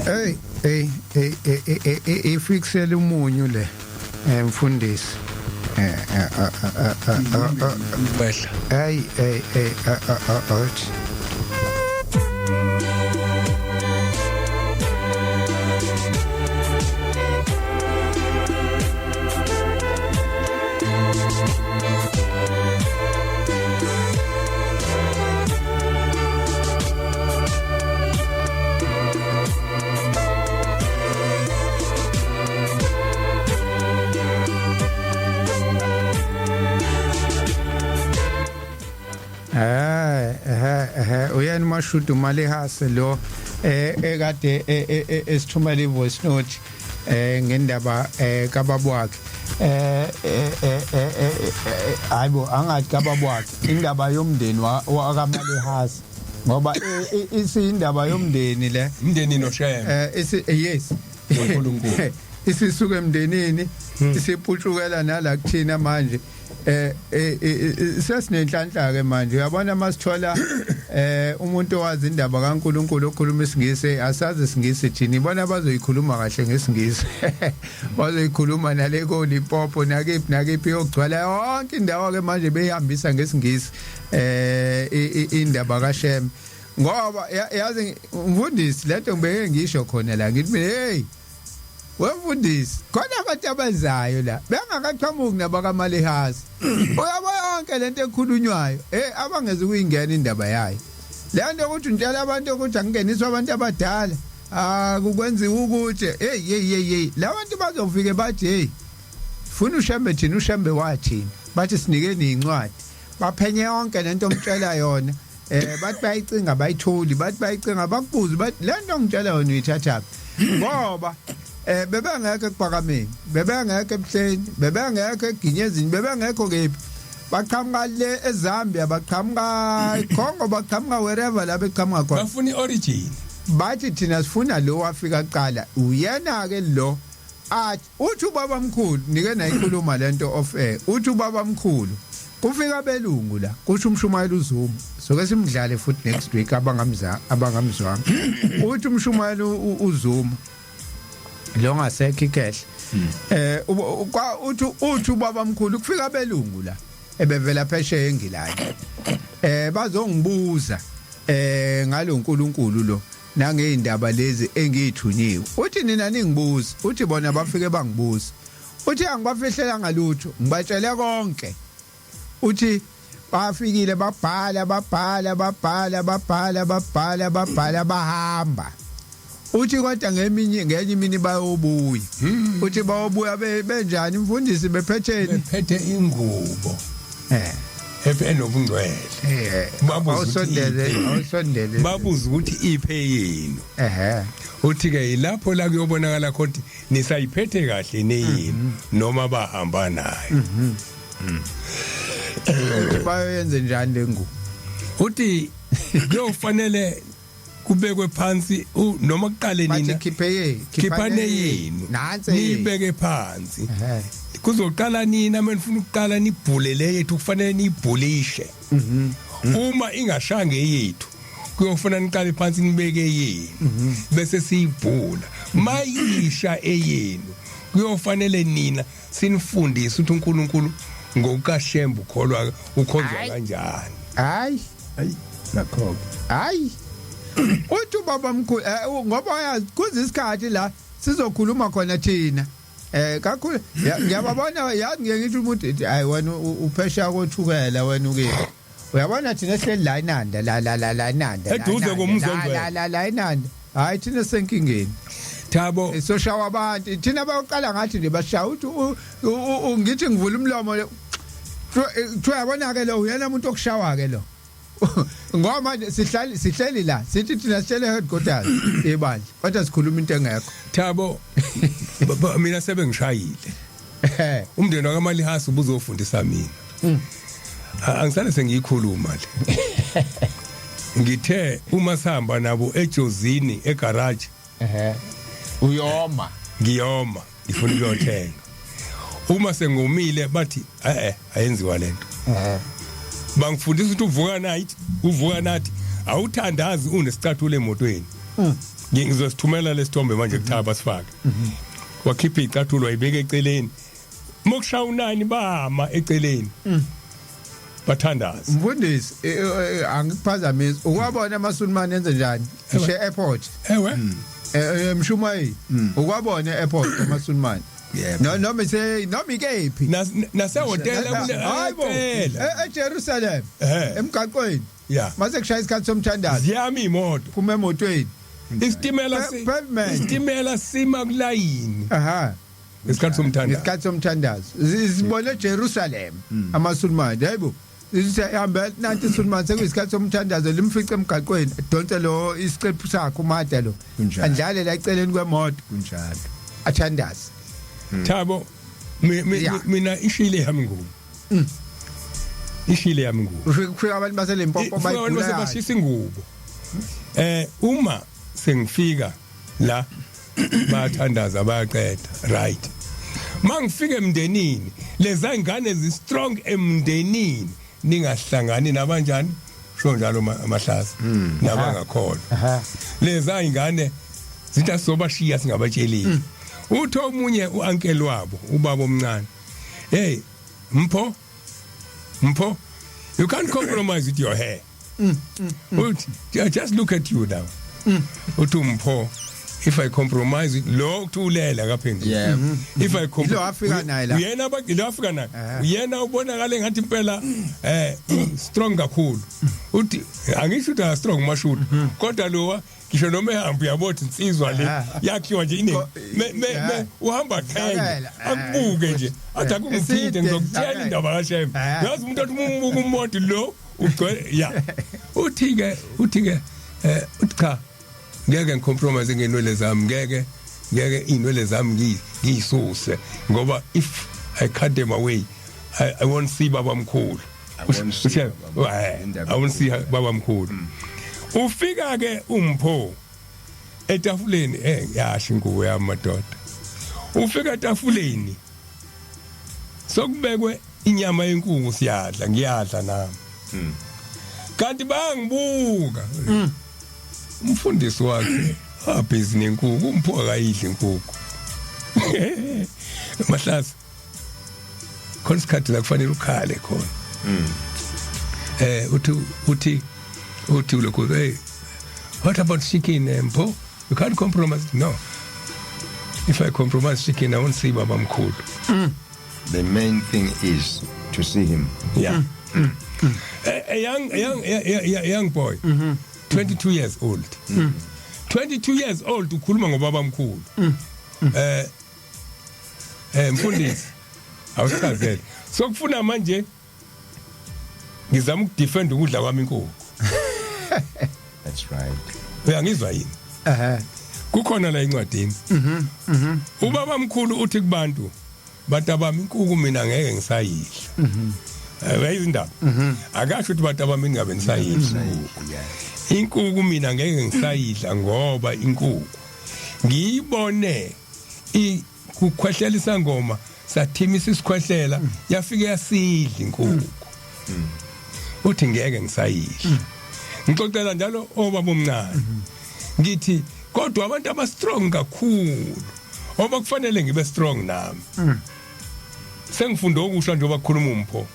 hey, hey, hey, hey, hey, hey, ifiksele umunyu le, mfundisi. Wehla. Hey, hey, hey, ouch. Akuyena uMashudu Malihase lo ekade esithumela ivoice note ngendaba kababa wakhe. Hayibo, angathi kababa wakhe, indaba yomndeni wakaMalihase, ngoba isindaba yomndeni le. Umndeni noShembe. Isi, yes. NoNkulunkulu. Isisuka emndenini isiputshukela nala kuthina manje. Sesinenhlanhla ke manje, uyabona, masithola umuntu owazi indaba kaNkuluNkulu okhuluma isiNgisi. Asazi isiNgisi thina, ibona bazoyikhuluma kahle ngesiNgisi, bazoyikhuluma nale ko Limpopo nakephi nakephi, yogcwala yonke indawo ke manje beyihambisa ngesiNgisi indaba kaShembe, ngoba yazi mfundisi, lento ngibeke ngisho khona la, ngithi mina, hey wemfundisi, khona abantu abazayo la bengakaqhamuki nabakaMalihasi, uyabo, yonke lento ekhulunywayo abangeze kuyingena indaba yayo le nto ukuthi ngitshela abantu ukuthi angingeniswa abantu abadala, akukwenziwa ukuthi hey hey hey hey, labantu bazofike bathi, "Hey, funa uShembe thina, uShembe wathini?" Bathi, "Sinikeni incwadi." Baphenye yonke lento omtshela yona, bathi bayicinga bayitholi, bathi bayicinga bakubuze, bathi, "Le nto ngitshela yona uyithathaphi?" Ngoba bebengekho ekuphakameni, bebengekho ebuhleni, bebengekho eginyezini, bebengekho kephi, baqhamuka le eZambia, baqhamuka eCongo, baqhamuka wherever la beqhamuka khona. Bafuna iorigin. Bathi, "Thina sifuna lo wafika kuqala." Uyena ke lo athi, uthi ubaba mkhulu, nike nayikhuluma lento off air, uthi ubaba mkhulu kufika belungu la, kusho umshumayelo uZuma, soke simdlale futhi next week abangamza abangamzwanga. Uthi umshumayelo uZuma lo ngasekho ikhehle, uthi ubaba mkhulu kufika belungu la ebevela phesheya eNgilandi, bazongibuza ngalo nkulunkulu lo nangeyindaba lezi engiyithunyiwe. Uthi, "Nina ningibuza." Uthi, "Bona bafike bangibuza." Uthi, "Angibafihlela ngalutho, ngibatshele konke." Uthi bafikile babhala, babhala, babhala, babhala, babhala, babhala, bahamba. Uthi kodwa ngeminye ngenye imini bayobuya. Uthi bayobuya benjani mfundisi, bephetheni? Bephethe ingubo enobungcwele. Babuza ukuthi Awusondele. Iphi. Awusondele. Babuza ukuthi iphe yini. Uthi ke yilapho la kuyobonakala khona ukuthi nisayiphethe kahle neyini noma bahamba nayo. Uthi bayoyenze njani le ngubo? Uthi kuyofanele kubekwe phansi noma kuqale Bathi nina khiphe ye. Khiphane yenu. Nansi yenu. Niyibeke phansi. Kuzoqala nina manifuna ukuqala nibhule le yethu, kufanele niyibhulishe. Uma ingashanga eyethu, kuyofuna niqale phansi nibeke yenu, bese siyibhula. Mayisha eyenu, kuyofanele nina sinifundise ukuthi uNkulunkulu ngokukaShembe ukholwa ukhonzwa kanjani. Hayi. Hayi, nakho. Hayi, uthi ubaba mkhulu, ngoba uyazi kuze isikhathi la sizokhuluma khona thina kakhulu. Ngiyababona, yazi, ngeke ngithi umuntu ethi, "Hayi wena uphesha kothukela wena ukephi?" Uyabona, thina sihleli la eNanda, la la la la eNanda la Eduze eNanda, komuzi la, ongcwele. la la la eNanda. Hayi, thina senkingeni. Thabo. Soshawa abantu thina, baqala ngathi nje bashaya. Uthi ngithi ngivula umlomo, kuthiwa, "Yabona ke lo, uyena umuntu okushawa ke lo," ngoba manje sihlali sihleli la, sithi thina sihlele headquarters ibandla, kodwa sikhuluma into engekho. Thabo, mina sebengishayile. Umndeni wakaMalihasi ubuzofundisa mina. Angisale sengiyikhuluma le. Ngithe uma sihamba nabo eJozini egarage, Uyoma. Ngiyoma, ngifuna ukuyothenga. Uma sengomile bathi, "Eh, ayenziwa lento." Bangifundisa ukuthi uvuka night, uvuka nathi awuthandazi unesicathulo emotweni. Ngizosithumela lesithombe manje kuthaba sifake. Wakhipha icathulo wayibeka eceleni. Mokushaya unani bama eceleni. Bathandaza. Mfundisi, angikuphazamisi, ukwabona amaSulumane enze njani ngisho airport? Ewe. Mshumayeli, ukwabona airport amaSulumane? Yebo. No, noma ise noma ikephi? Nasehotela kule Hayibo. ayacela. EJerusalem, emgaqweni, mase kushaya isikhathi somthandazo, Ziyama imoto. Phuma emotweni. Isitimela Pavement. Isitimela sima kulayini. Ngesikhathi somthandazo. Ngesikhathi somthandazo. Sibone eJerusalem amaSulumane, hayibo. Lithi hamba nanti isulumane sekuyisikhathi somthandazo limfice emgaqweni donse lo isiqephu sakhe umada lo. Kunjalo. Andlale la eceleni kwemoto Kunjalo. athandaze. Thabo, Yeah. mina ishile yami ngubo. Ishile yami ngubo. Ufike kufika abantu baseLimpopo Ifika abantu bayigula. basebashisa ingubo. Uma sengifika la bayathandaza bayaqeda, right? Mangifika emndenini, leza ingane zi strong emndenini, ningahlangani nabanjani, sho njalo amahlaza nabangakholwa. Leza ingane zithi asobashiya singabatshelile. Uthi omunye uuncle wabo, ubaba omncane, "Hey Mpho, Mpho, you can't compromise with your hair." Uthi, "Just look at you now." Uthi uMpho, "If I compromise with lo," kuthi ulela kaphendula. "If I Ilo afika naye la. Uyena lo afika naye. Uyena ubonakala engathi impela strong kakhulu. Uthi angisho ukuthi a strong mashudu, kodwa lo ngisho noma ehamba uyabona insizwa le yakhiwa nje ine me uhamba qhenge Dlakela. akubuke nje athi akungithinte, Eside, ngizokutshela dlakela. indaba kaShembe. Yazi umuntu athi uma umbuka umuntu lo ugcwele ya, uthi ke uthi cha, ngeke ngicompromise ngenwele zami, ngeke inwele zami ngiyisuse ngoba if I cut them away I won't see baba mkhulu." I won't see baba mkhulu. Indaba I won't see baba mkhulu. Ufika ke uMpho etafuleni, yasho ingubo yami madoda. Ufika etafuleni sokubekwe inyama yenkukhu, siyadla, ngiyadla nami. Kanti bayangibuka. Umfundisi wakhe abhizi nenkukhu, uMpho akayidli inkukhu. Mahlasa, khona isikhathi la kufanele ukhale khona. Uthi lokho, "Hey, what about chicken, Mpho? You can't compromise." "No, if I compromise chicken I won't see baba mkhulu." The main thing is to see him. Yeah. A young boy, 22 years old, 22 years old, ukhuluma ngobaba mkhulu. Mfundisi, awusichazele. So kufuna manje ngizama ukudefend ukudla kwami inkukhu. That's right. Uyangizwa yini? Ehhe. Kukhona la encwadini. Ubaba mkhulu uthi kubantu, "Bantu abami, inkukhu mina ngeke ngisayidla." Uyayizwa indaba? Akasho ukuthi bantu abami ningabe nisayidla. "Inkukhu mina ngeke ngisayidla ngoba inkukhu ngiyibone kukhwehlela isangoma sathimisa isikhwehlela yafike yasidla inkukhu." Uthi ngeke ngisayidla. Ngixoxela njalo obaba omncane. Ngithi kodwa abantu aba strong kakhulu oba kufanele ngibe strong nami. Sengifunda okusha njengoba kukhuluma uMpho.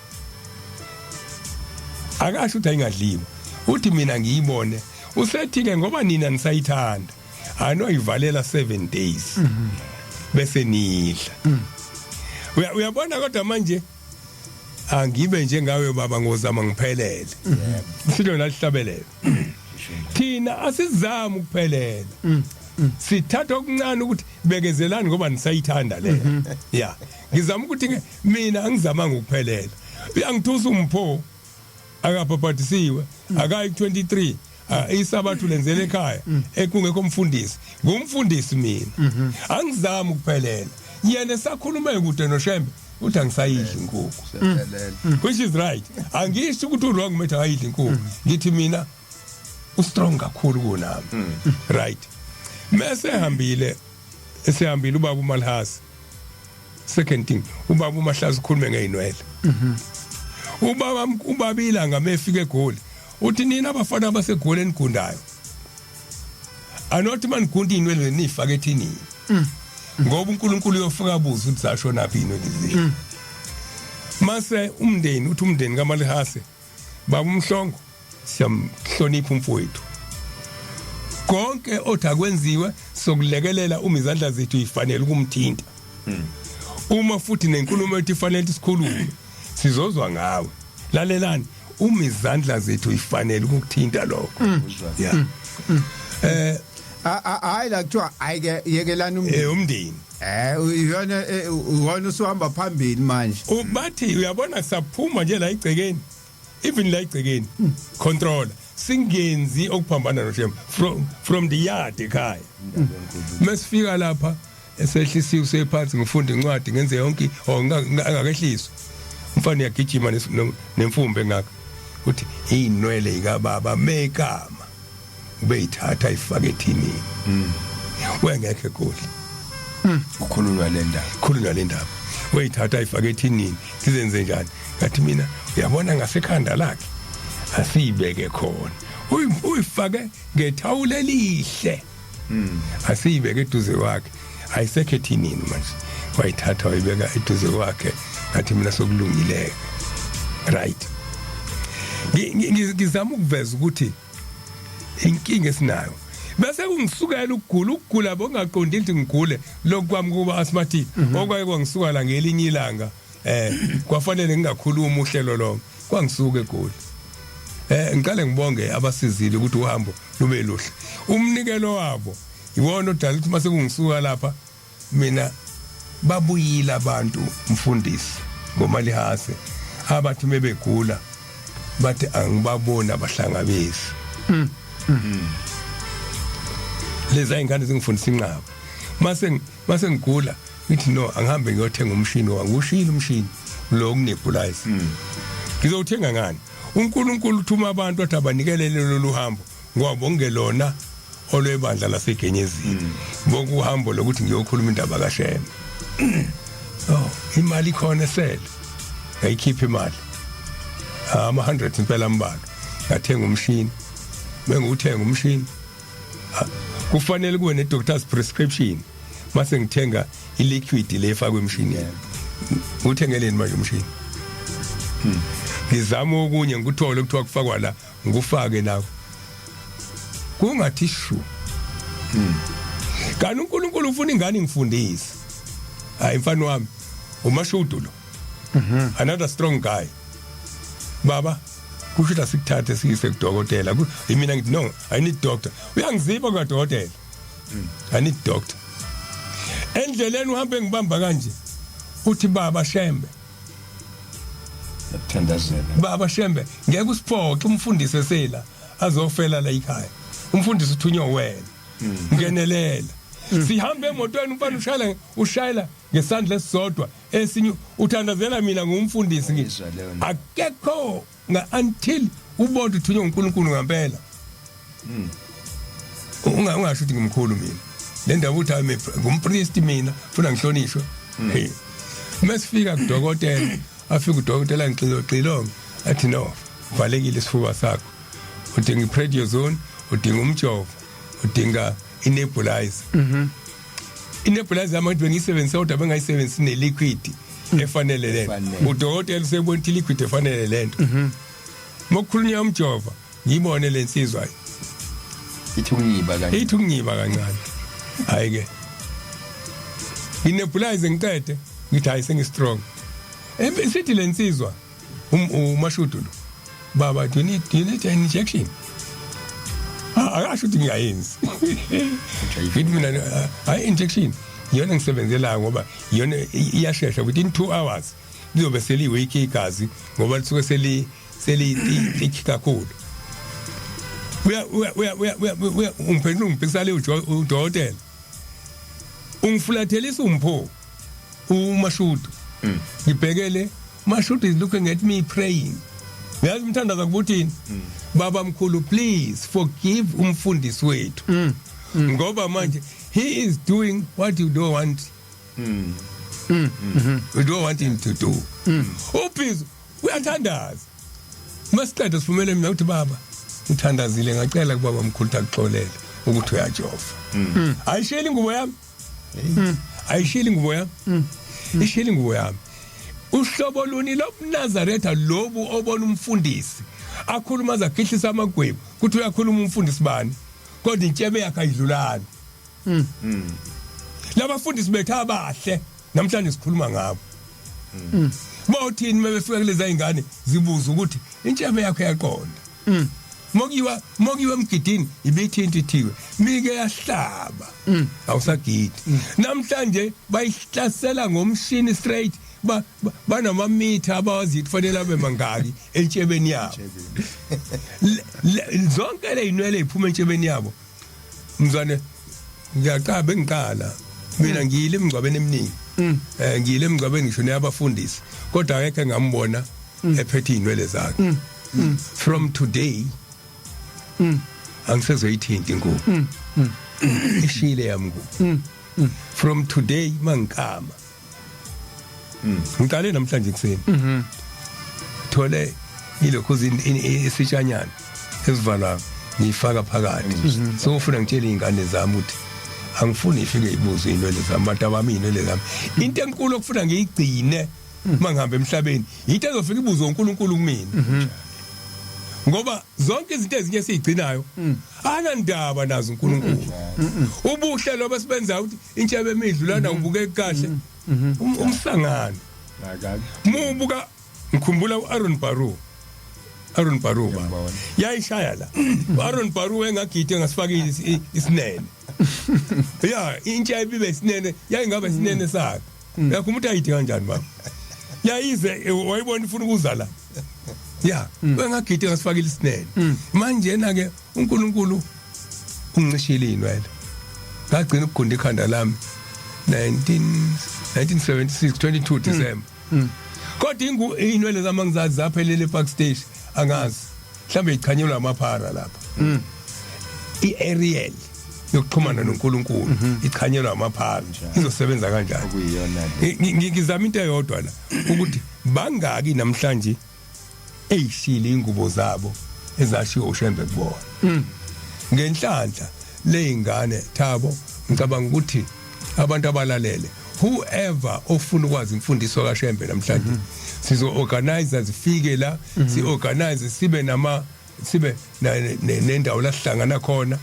Akasho ukuthi ayingadliwa. Uthi mina ngiyibone. Usethi ke ngoba nina nisayithanda, anoyivalela 7 days bese nidla. Uyabona kodwa manje angibe njengawe baba, ngozama ngiphelele. Silo nalihlabelele. Thina asizami ukuphelela. Sithatha okuncane ukuthi bekezelani ngoba nisayithanda le. Yeah. Ngizama ukuthi ke mina angizamanga ukuphelela. Uyangithusa uMpho, akabhabhadisiwe, akayi 23, isabathu lenzele ekhaya ekungekho umfundisi, ngumfundisi mina angizami ukuphelela. Yena sakhuluma kude noShembe uthi angisayidli inkukhu, Sephelele. which is right. Angisho ukuthi uwrong methi akayidli inkukhu, ngithi mina ustrong kakhulu kunami, right? Mase ehambile, esehambile ubaba uMalhasi, second thing ubaba uMahlazi ukhulume ngeinwele. Ubaba ubabila ngamefika eGoli uthi nina abafana baseGoli enigundayo anothi manigunda inwele nifake ethinini ngoba uNkulunkulu uyofika abuze ukuthi zashona phi inwele zenu. Mase umndeni uthi umndeni kaMalihase, baba uMhlongo, siyamhlonipha umfowethu, konke othi akwenziwe sokulekelela uma izandla zethu ifanele ukumthinta, uma futhi nenkulumo ethi ifanele ukuthi sikhulume sizozwa ngawe. Lalelani, uma izandla zethu ifanele ukukuthinta lokho, yeah. Hayi, la kuthiwa hayi ke, yekelani umndeni. Umndeni. Uyona uwona usuhamba phambili manje. Bathi uyabona saphuma nje la igcekeni. Even la igcekeni controller singenzi okuphambana noShembe from the yard ekhaya. Mesifika lapha esehlisiwe sephansi, ngifunda incwadi, ngenze yonke or angakehliswa umfana uyagijima nemfumbe ngakho, uthi inwele ikababa mekama ubeyithatha ifake ethinini, wengekho egoli. Kukhulunywa le ndaba. Khulunywa le ndaba, weyithatha ifake ethinini. Ngizenze njani? Ngathi mina, uyabona ngasekhanda lakhe asiyibeke khona. Uyifake ngethawula elihle, asiyibeke eduze kwakhe, ayisekho ethinini manje. Wayithatha wayibeka eduze kwakhe. Ngathi mina sokulungileke, right? Ngizama ukuveza ukuthi inkinga esinayo bese kungisukela ukugula, ukugula bongaqondi ukuthi ngigule lokhu kwami kuba asthmatic, okwaye kwangisuka la ngelinye ilanga, kwafanele ngingakhuluma uhlelo lonke, kwangisuka eGoli. Ngiqale ngibonge abasizile ukuthi uhambo lube luhle. Umnikelo wabo iwona odala ukuthi mase kungisuka lapha mina babuyile abantu, mfundisi ngomalihase, abathi mebegula bathi angibaboni abahlangabezi. Lezi ingane zingifundisa inqaba. Mase ngigula ngithi no, angihambe ngiyothenga umshini wangushini, umshini lo kunebulizer ngizowuthenga ngani? uNkulunkulu uthuma abantu athi abanikelele lolu hambo ngoba bongelona olwebandla laseGenyezini, bonke uhambo lokuthi ngiyokhuluma indaba kaShembe. Oh, imali ikhona esele, ngayikhipha imali, ama 100 impela ambalwa, ngathenga umshini. Bengiwuthenga umshini, kufanele kube ne doctor's prescription mase ngithenga iliquid le efakwe emshinini. Uthengeleni manje umshini? Ngizama okunye ngikuthole kuthiwa kufakwa la, ngikufake nawo, kungathi shu. Kanti uNkulunkulu ufuna ingane ngifundise. Hayi mfana wami uMashudu lo, another strong guy. Baba, kusho ukuthi asikuthathe siyise kudokotela. Mina ngithi no, I need doctor. Uyangiziba kwadokotela, I need doctor. Endleleni uhambe ngibamba kanje, uthi baba Shembe. Yakuthandazela. Baba Shembe, ngeke usiphoxe umfundisi esela azofela la ekhaya. Umfundisi uthunywa wena, ngenelela. Sihambe emotweni, umfana ushayela ngesandla esisodwa, esinye uthandazela mina ngumfundisi. Ngizwa leyo nto. Akekho nga until ubone uthunywa uNkulunkulu ngempela. Ungasho ukuthi ngimkhulu mina, le ndaba uthi hayi ngumpriest mina, funa ngihlonishwe. Hey, mesifika kudokotela, afika udokotela ngixilo xilongo, athi no, valekile isifuba sakho, udinga i-prednisone, udinga umjovo, udinga i-nebulizer. I-nebulizer yami bengiyisebenzisa kodwa bengayisebenzisi ne-liquid efanele lento. Efanele. Udokotela usebona ukuthi i-liquid efanele lento mokukhulunywa umjova, ngiyibone lensizwa Ithi unyiba kanje. Ithi ukunyiba kancane. Hayi ke, nginebulize ngiqede, ngithi hayi, sengi-strong. Sithi lensizwa, uMashudu lo, baba, do you need an injection? Ah, akasho ukuthi ngiyayenzi. Ngithi mina hayi, injection iyona ngisebenzelayo ngoba iyona iyashesha, within 2 hours lizobe seliweak igazi ngoba lisuke seli thick kakhulu. Uya uya uya uya uya uya ungiphendula, ungibhekisa le udokotela, ungifulathelisa umpho uMashudu. Ngibhekele Mashudu is looking at me praying. Uyazi umthandaza kubuthini? Baba mkhulu, please forgive umfundisi wethu ngoba manje he is doing what you don't want, you don't want him to do. Ubhizi uyathandaza. Masiqeda sivumele mina ukuthi baba uthandazile, ngacela kubaba mkhulu ukuthi akuxolele ukuthi uyajova. Ayisheli ingubo yami, ayisheli ingubo yami, isheli ingubo yami. Uhlobo luni lobuNazaretha lobu obona umfundisi akhuluma azakhihlisa amagwebu kuthi uyakhuluma umfundisi bani, kodwa intshebe yakhe ayidlulani? Labafundisi bethu abahle namhlanje sikhuluma ngabo bawuthini mebefika kulezi ingane zibuza ukuthi intshebe yakho yaqonda? Mokuyiwa emgidini ibithi into ithiwe mike yahlaba, awusagidi. Namhlanje bayihlasela ngomshini straight. Banamamitha abawazi kufanele abe mangaki entshebeni yabo. Zonke le inwele iphuma entshebeni yabo, mzwane. Ngiyaqala, bengiqala mina ngiyile emngcwabeni eminingi, ngiyile emngcwabeni ngisho neyabafundisi, kodwa akekho engambona ephethe inwele zakhe. From today angisezoyithinta ingubo ishile yami ngubo. From today mangikama, ngiqale namhlanje kuseni, thole ilokhu isitshanyana esivalwa, ngiyifaka phakathi. So ufuna ngitshele izingane zami ukuthi angifuni ifike ibuzo inwele zami, abantu abami, inwele zami. Into enkulu okufuna ngiyigcine mangihamba emhlabeni, into ezofika ibuzo uNkulunkulu kumina, ngoba zonke izinto ezinye esizigcinayo anandaba nazo uNkulunkulu. Ubuhle lobo sibenza ukuthi intshebe emidlu lana ubukeka kahle, umsangano mubuka. Ngikhumbula uAaron Barrow, Aaron Barrow baba. Ngiyambona. Yayishaya la uAaron Barrow engagide engasifaki isinene ya intsha ibibe isinene, yayingaba isinene sakhe. Yakho umuntu ayide kanjani baba, yayize wayibona ifuna ukuza la ya wengagide engasifakile isinene. Manje na ke uNkulunkulu ungicishile inwele, ngagcina ukugunda ikhanda lami 19 1976 22 December, kodwa inwele zami angizazi, zaphelele ePark Station, angazi, mhlambe ichanyelwa amaphara lapha. I-aerial yokuxhumana noNkulunkulu ichanyelwa amaphara, izosebenza kanjani? Okuyiyona le. Ngizama into eyodwa la, ukuthi bangaki namhlanje eyishile ingubo zabo ezashiwo uShembe kubona? Ngenhlanhla leyingane Thabo, ngicabanga ukuthi abantu abalalele, whoever ofuna ukwazi imfundiso kaShembe namhlanje, sizo organize zifike la, si organize sibe nama sibe nendawo la sihlangana khona,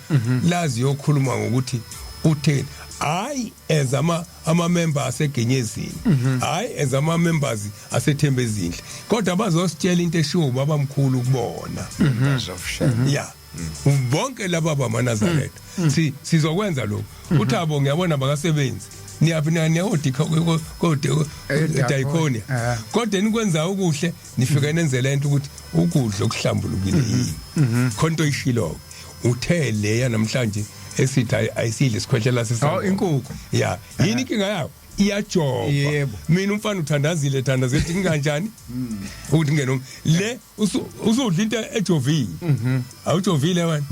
lazi yokhuluma ngokuthi utheni, hayi as ama member asegenyezini, hayi as ama members aseThembezinhle, kodwa bazositshela into eshiwo babamkhulu kubona. Members of Shembe. Ya, bonke laba bamaNazaretha, si sizokwenza lokho. Uthabo, ngiyabona bakasebenzi, niyaphi? Niyodikha ko diaconia, kodwa nikwenza okuhle, nifike nenze lento ukuthi ukudla okuhlambulukile yini. Khona into oyishilo, uthe leya namhlanje esithi ayisidle sikhwehlela sesangoma. Oh, inkukhu. Ya, yini inkinga yayo? Iyajova. Mina umfana uthandazile, thandazile ukuthi nginganjani ukuthi ngene le usudla into ejovile. Awujovile wena.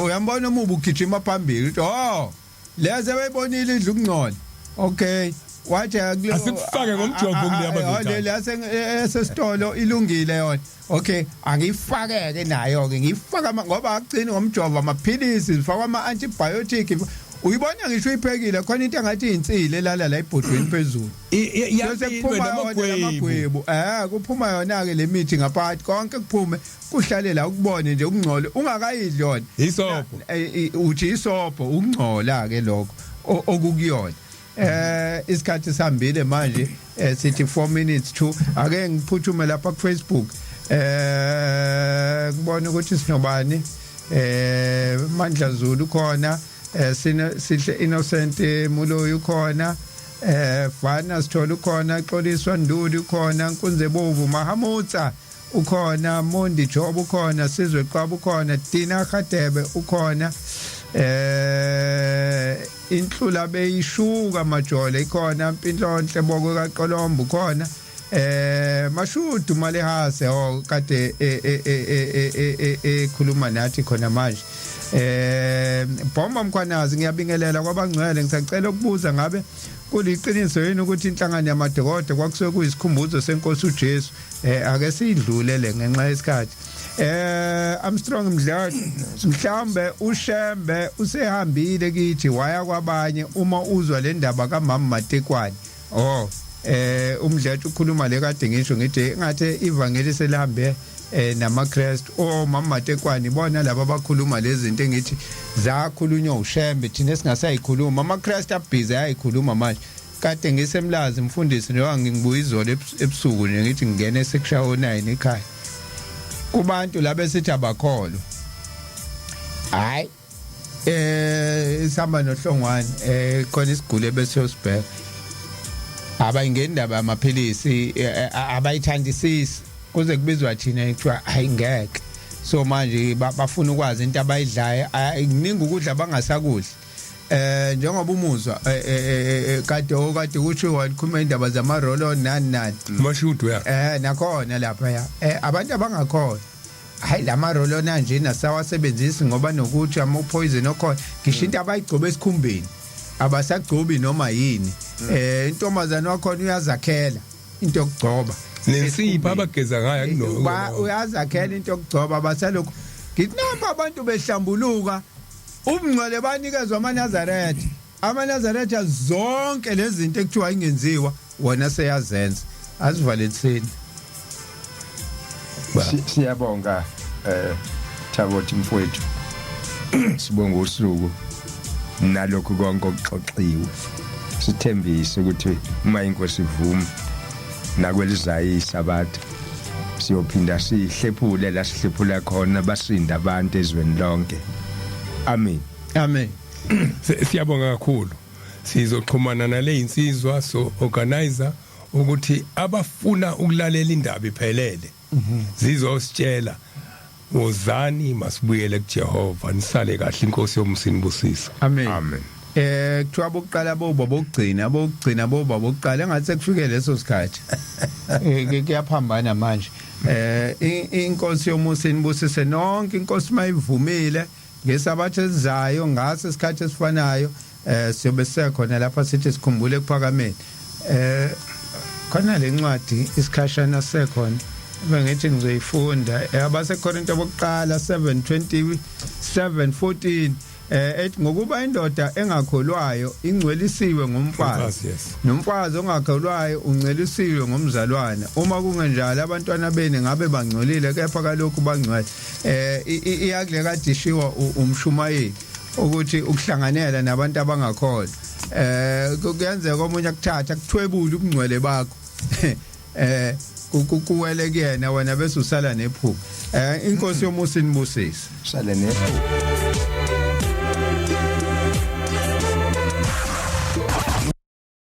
Uyambona umubu ugijima phambili, uthi, "Oh, leze bayibonile idla ukungcola." Okay, wathi Asikufake ngomjovo kuleya abazoyithanda. Le yasesitolo ilungile yona. Okay, angiyifakeke nayo ke, ngiyifaka ngoba akugcini ngomjovo, amaphilisi zifakwa, ama antibiotic. Uyibona ngisho uyiphekile, khona into engathi insile lala la ebhodweni phezulu. Bese kuphuma yona lamagwebu, kuphuma yona ke le mithi ngaphakathi, konke kuphume kuhlale la, ukubone nje ukungcola ungakayidli yona. Isobho. Uthi isobho, ukungcola ke lokho okukuyona. Isikhathi sihambile manje, sithi 4 minutes to. Ake ngiphuthume lapha ku Facebook, ngibone ukuthi sinobani. Mandla Zulu khona, sine Sihle Innocent Muloyi khona, Fana Sithole ukhona, Xoliswa Nduli ukhona, Nkunzebovu Mahamutsa ukhona, Mondi Job ukhona, Sizwe Qwabu ukhona, Dina Khadebe ukhona, inhlula beyishuka majole ikhona, Mpinhlonhle Bokwe kaQolombo ukhona, Mashudu Malehase, oh, kade ekhuluma nathi khona manje. Bomba Mkhwanazi, ngiyabingelela kwabangcwele, ngisacela ukubuza, ngabe kuliqiniso yini ukuthi inhlangano yamadokodo kwakusuke kuyisikhumbuzo senkosi uJesu? Ake sidlule le ngenxa yesikhathi. Armstrong Mdlalo, mhlambe uShembe usehambile kithi waya kwabanye uma uzwa le ndaba kaMama Matekwane. Oh, umdlethu ukhuluma le kade ngisho, ngithi ngathi ivangeli selihambe namaKristu. Oh, Mama Matekwane, ibona laba abakhuluma lezi zinto engithi zakhulunywa uShembe, thina singasayikhuluma, amaKristu abhizi ayikhuluma manje. Kade ngisemlazi mfundisi, njengoba ngibuya izolo ebusuku nje, ngithi ngingene sekushawo 9 ekhaya, kubantu laba esithi abakholwa. Hayi, sihamba nohlongwane, khona isigule bese yosibheka. Abayingeni indaba yamaphilisi, abayithandisisi kuze kubizwa thina kuthiwa hayi ngeke. So manje bafuna ukwazi into abayidlayo, kuningi ukudla abangasakudli. Njengoba umuzwa kade okade kushiwo wakhuluma indaba zama roll on nani nani. Mashudu ya. Nakhona lapha ya abantu abangakhona, hayi lama roll on anje nasawasebenzisi ngoba nokuthi ama poison okhona, ngisho into abayigcoba esikhumbeni abasagcobi noma yini. Intombazana wakhona uyazakhela into yokugcoba. Nensipha abageza ngayo kuno. Uyazakhela into yokugcoba, basalokhu ngithi napa abantu behlambuluka ubungcwele banikezwa amaNazaretha. AmaNazaretha zonke lezi zinto ekuthiwa ingenziwa wona seyazenza. Asivalethini. Siyabonga Thabothi mfowethu, sibonga usuku nalokhu konke okuxoxiwe. Sithembise ukuthi uma inkosi ivuma nakwelizayo isabatha siyophinda sihlephule la sihlephula khona, basinda abantu ezweni lonke. Amen. Amen. Siyabonga kakhulu. Sizoxhumana nale insizwa, so organizer ukuthi abafuna ukulalela indaba iphelele zizositshela. Wozani masibuyele kuJehova, nisale kahle, inkosi yomsini busisa. Amen. Amen. Kuthiwa bokuqala boba bokugcina, abokugcina boba bokuqala, engathi sekufike leso sikhathi. Kuyaphambana manje. Inkosi yomusa inibusise nonke, inkosi mayivumile ngesabatha elizayo ngaso isikhathi esifanayo siyobe sekhona lapha sithi sikhumbule ekuphakameni. Khona lencwadi isikhashana sekhona bengithi ngizoyifunda, abaseKorinto bokuqala 7:27-14, ethi ngokuba indoda engakholwayo ingcwelisiwe ngomfazi, Umfazi, yes. nomfazi ongakholwayo ungcwelisiwe ngomzalwane. Uma kungenjalo abantwana benu ngabe bangcolile, kepha kalokhu bangcwele. Iyakule kadishiwa umshumayeli ukuthi ukuhlanganela nabantu abangakholwa kuyenzeka omunye akuthatha akuthwebule ubungcwele bakho, kuwele kuyena, wena bese usala nephupho. Inkosi yomusa inibusise. Sale nephupho.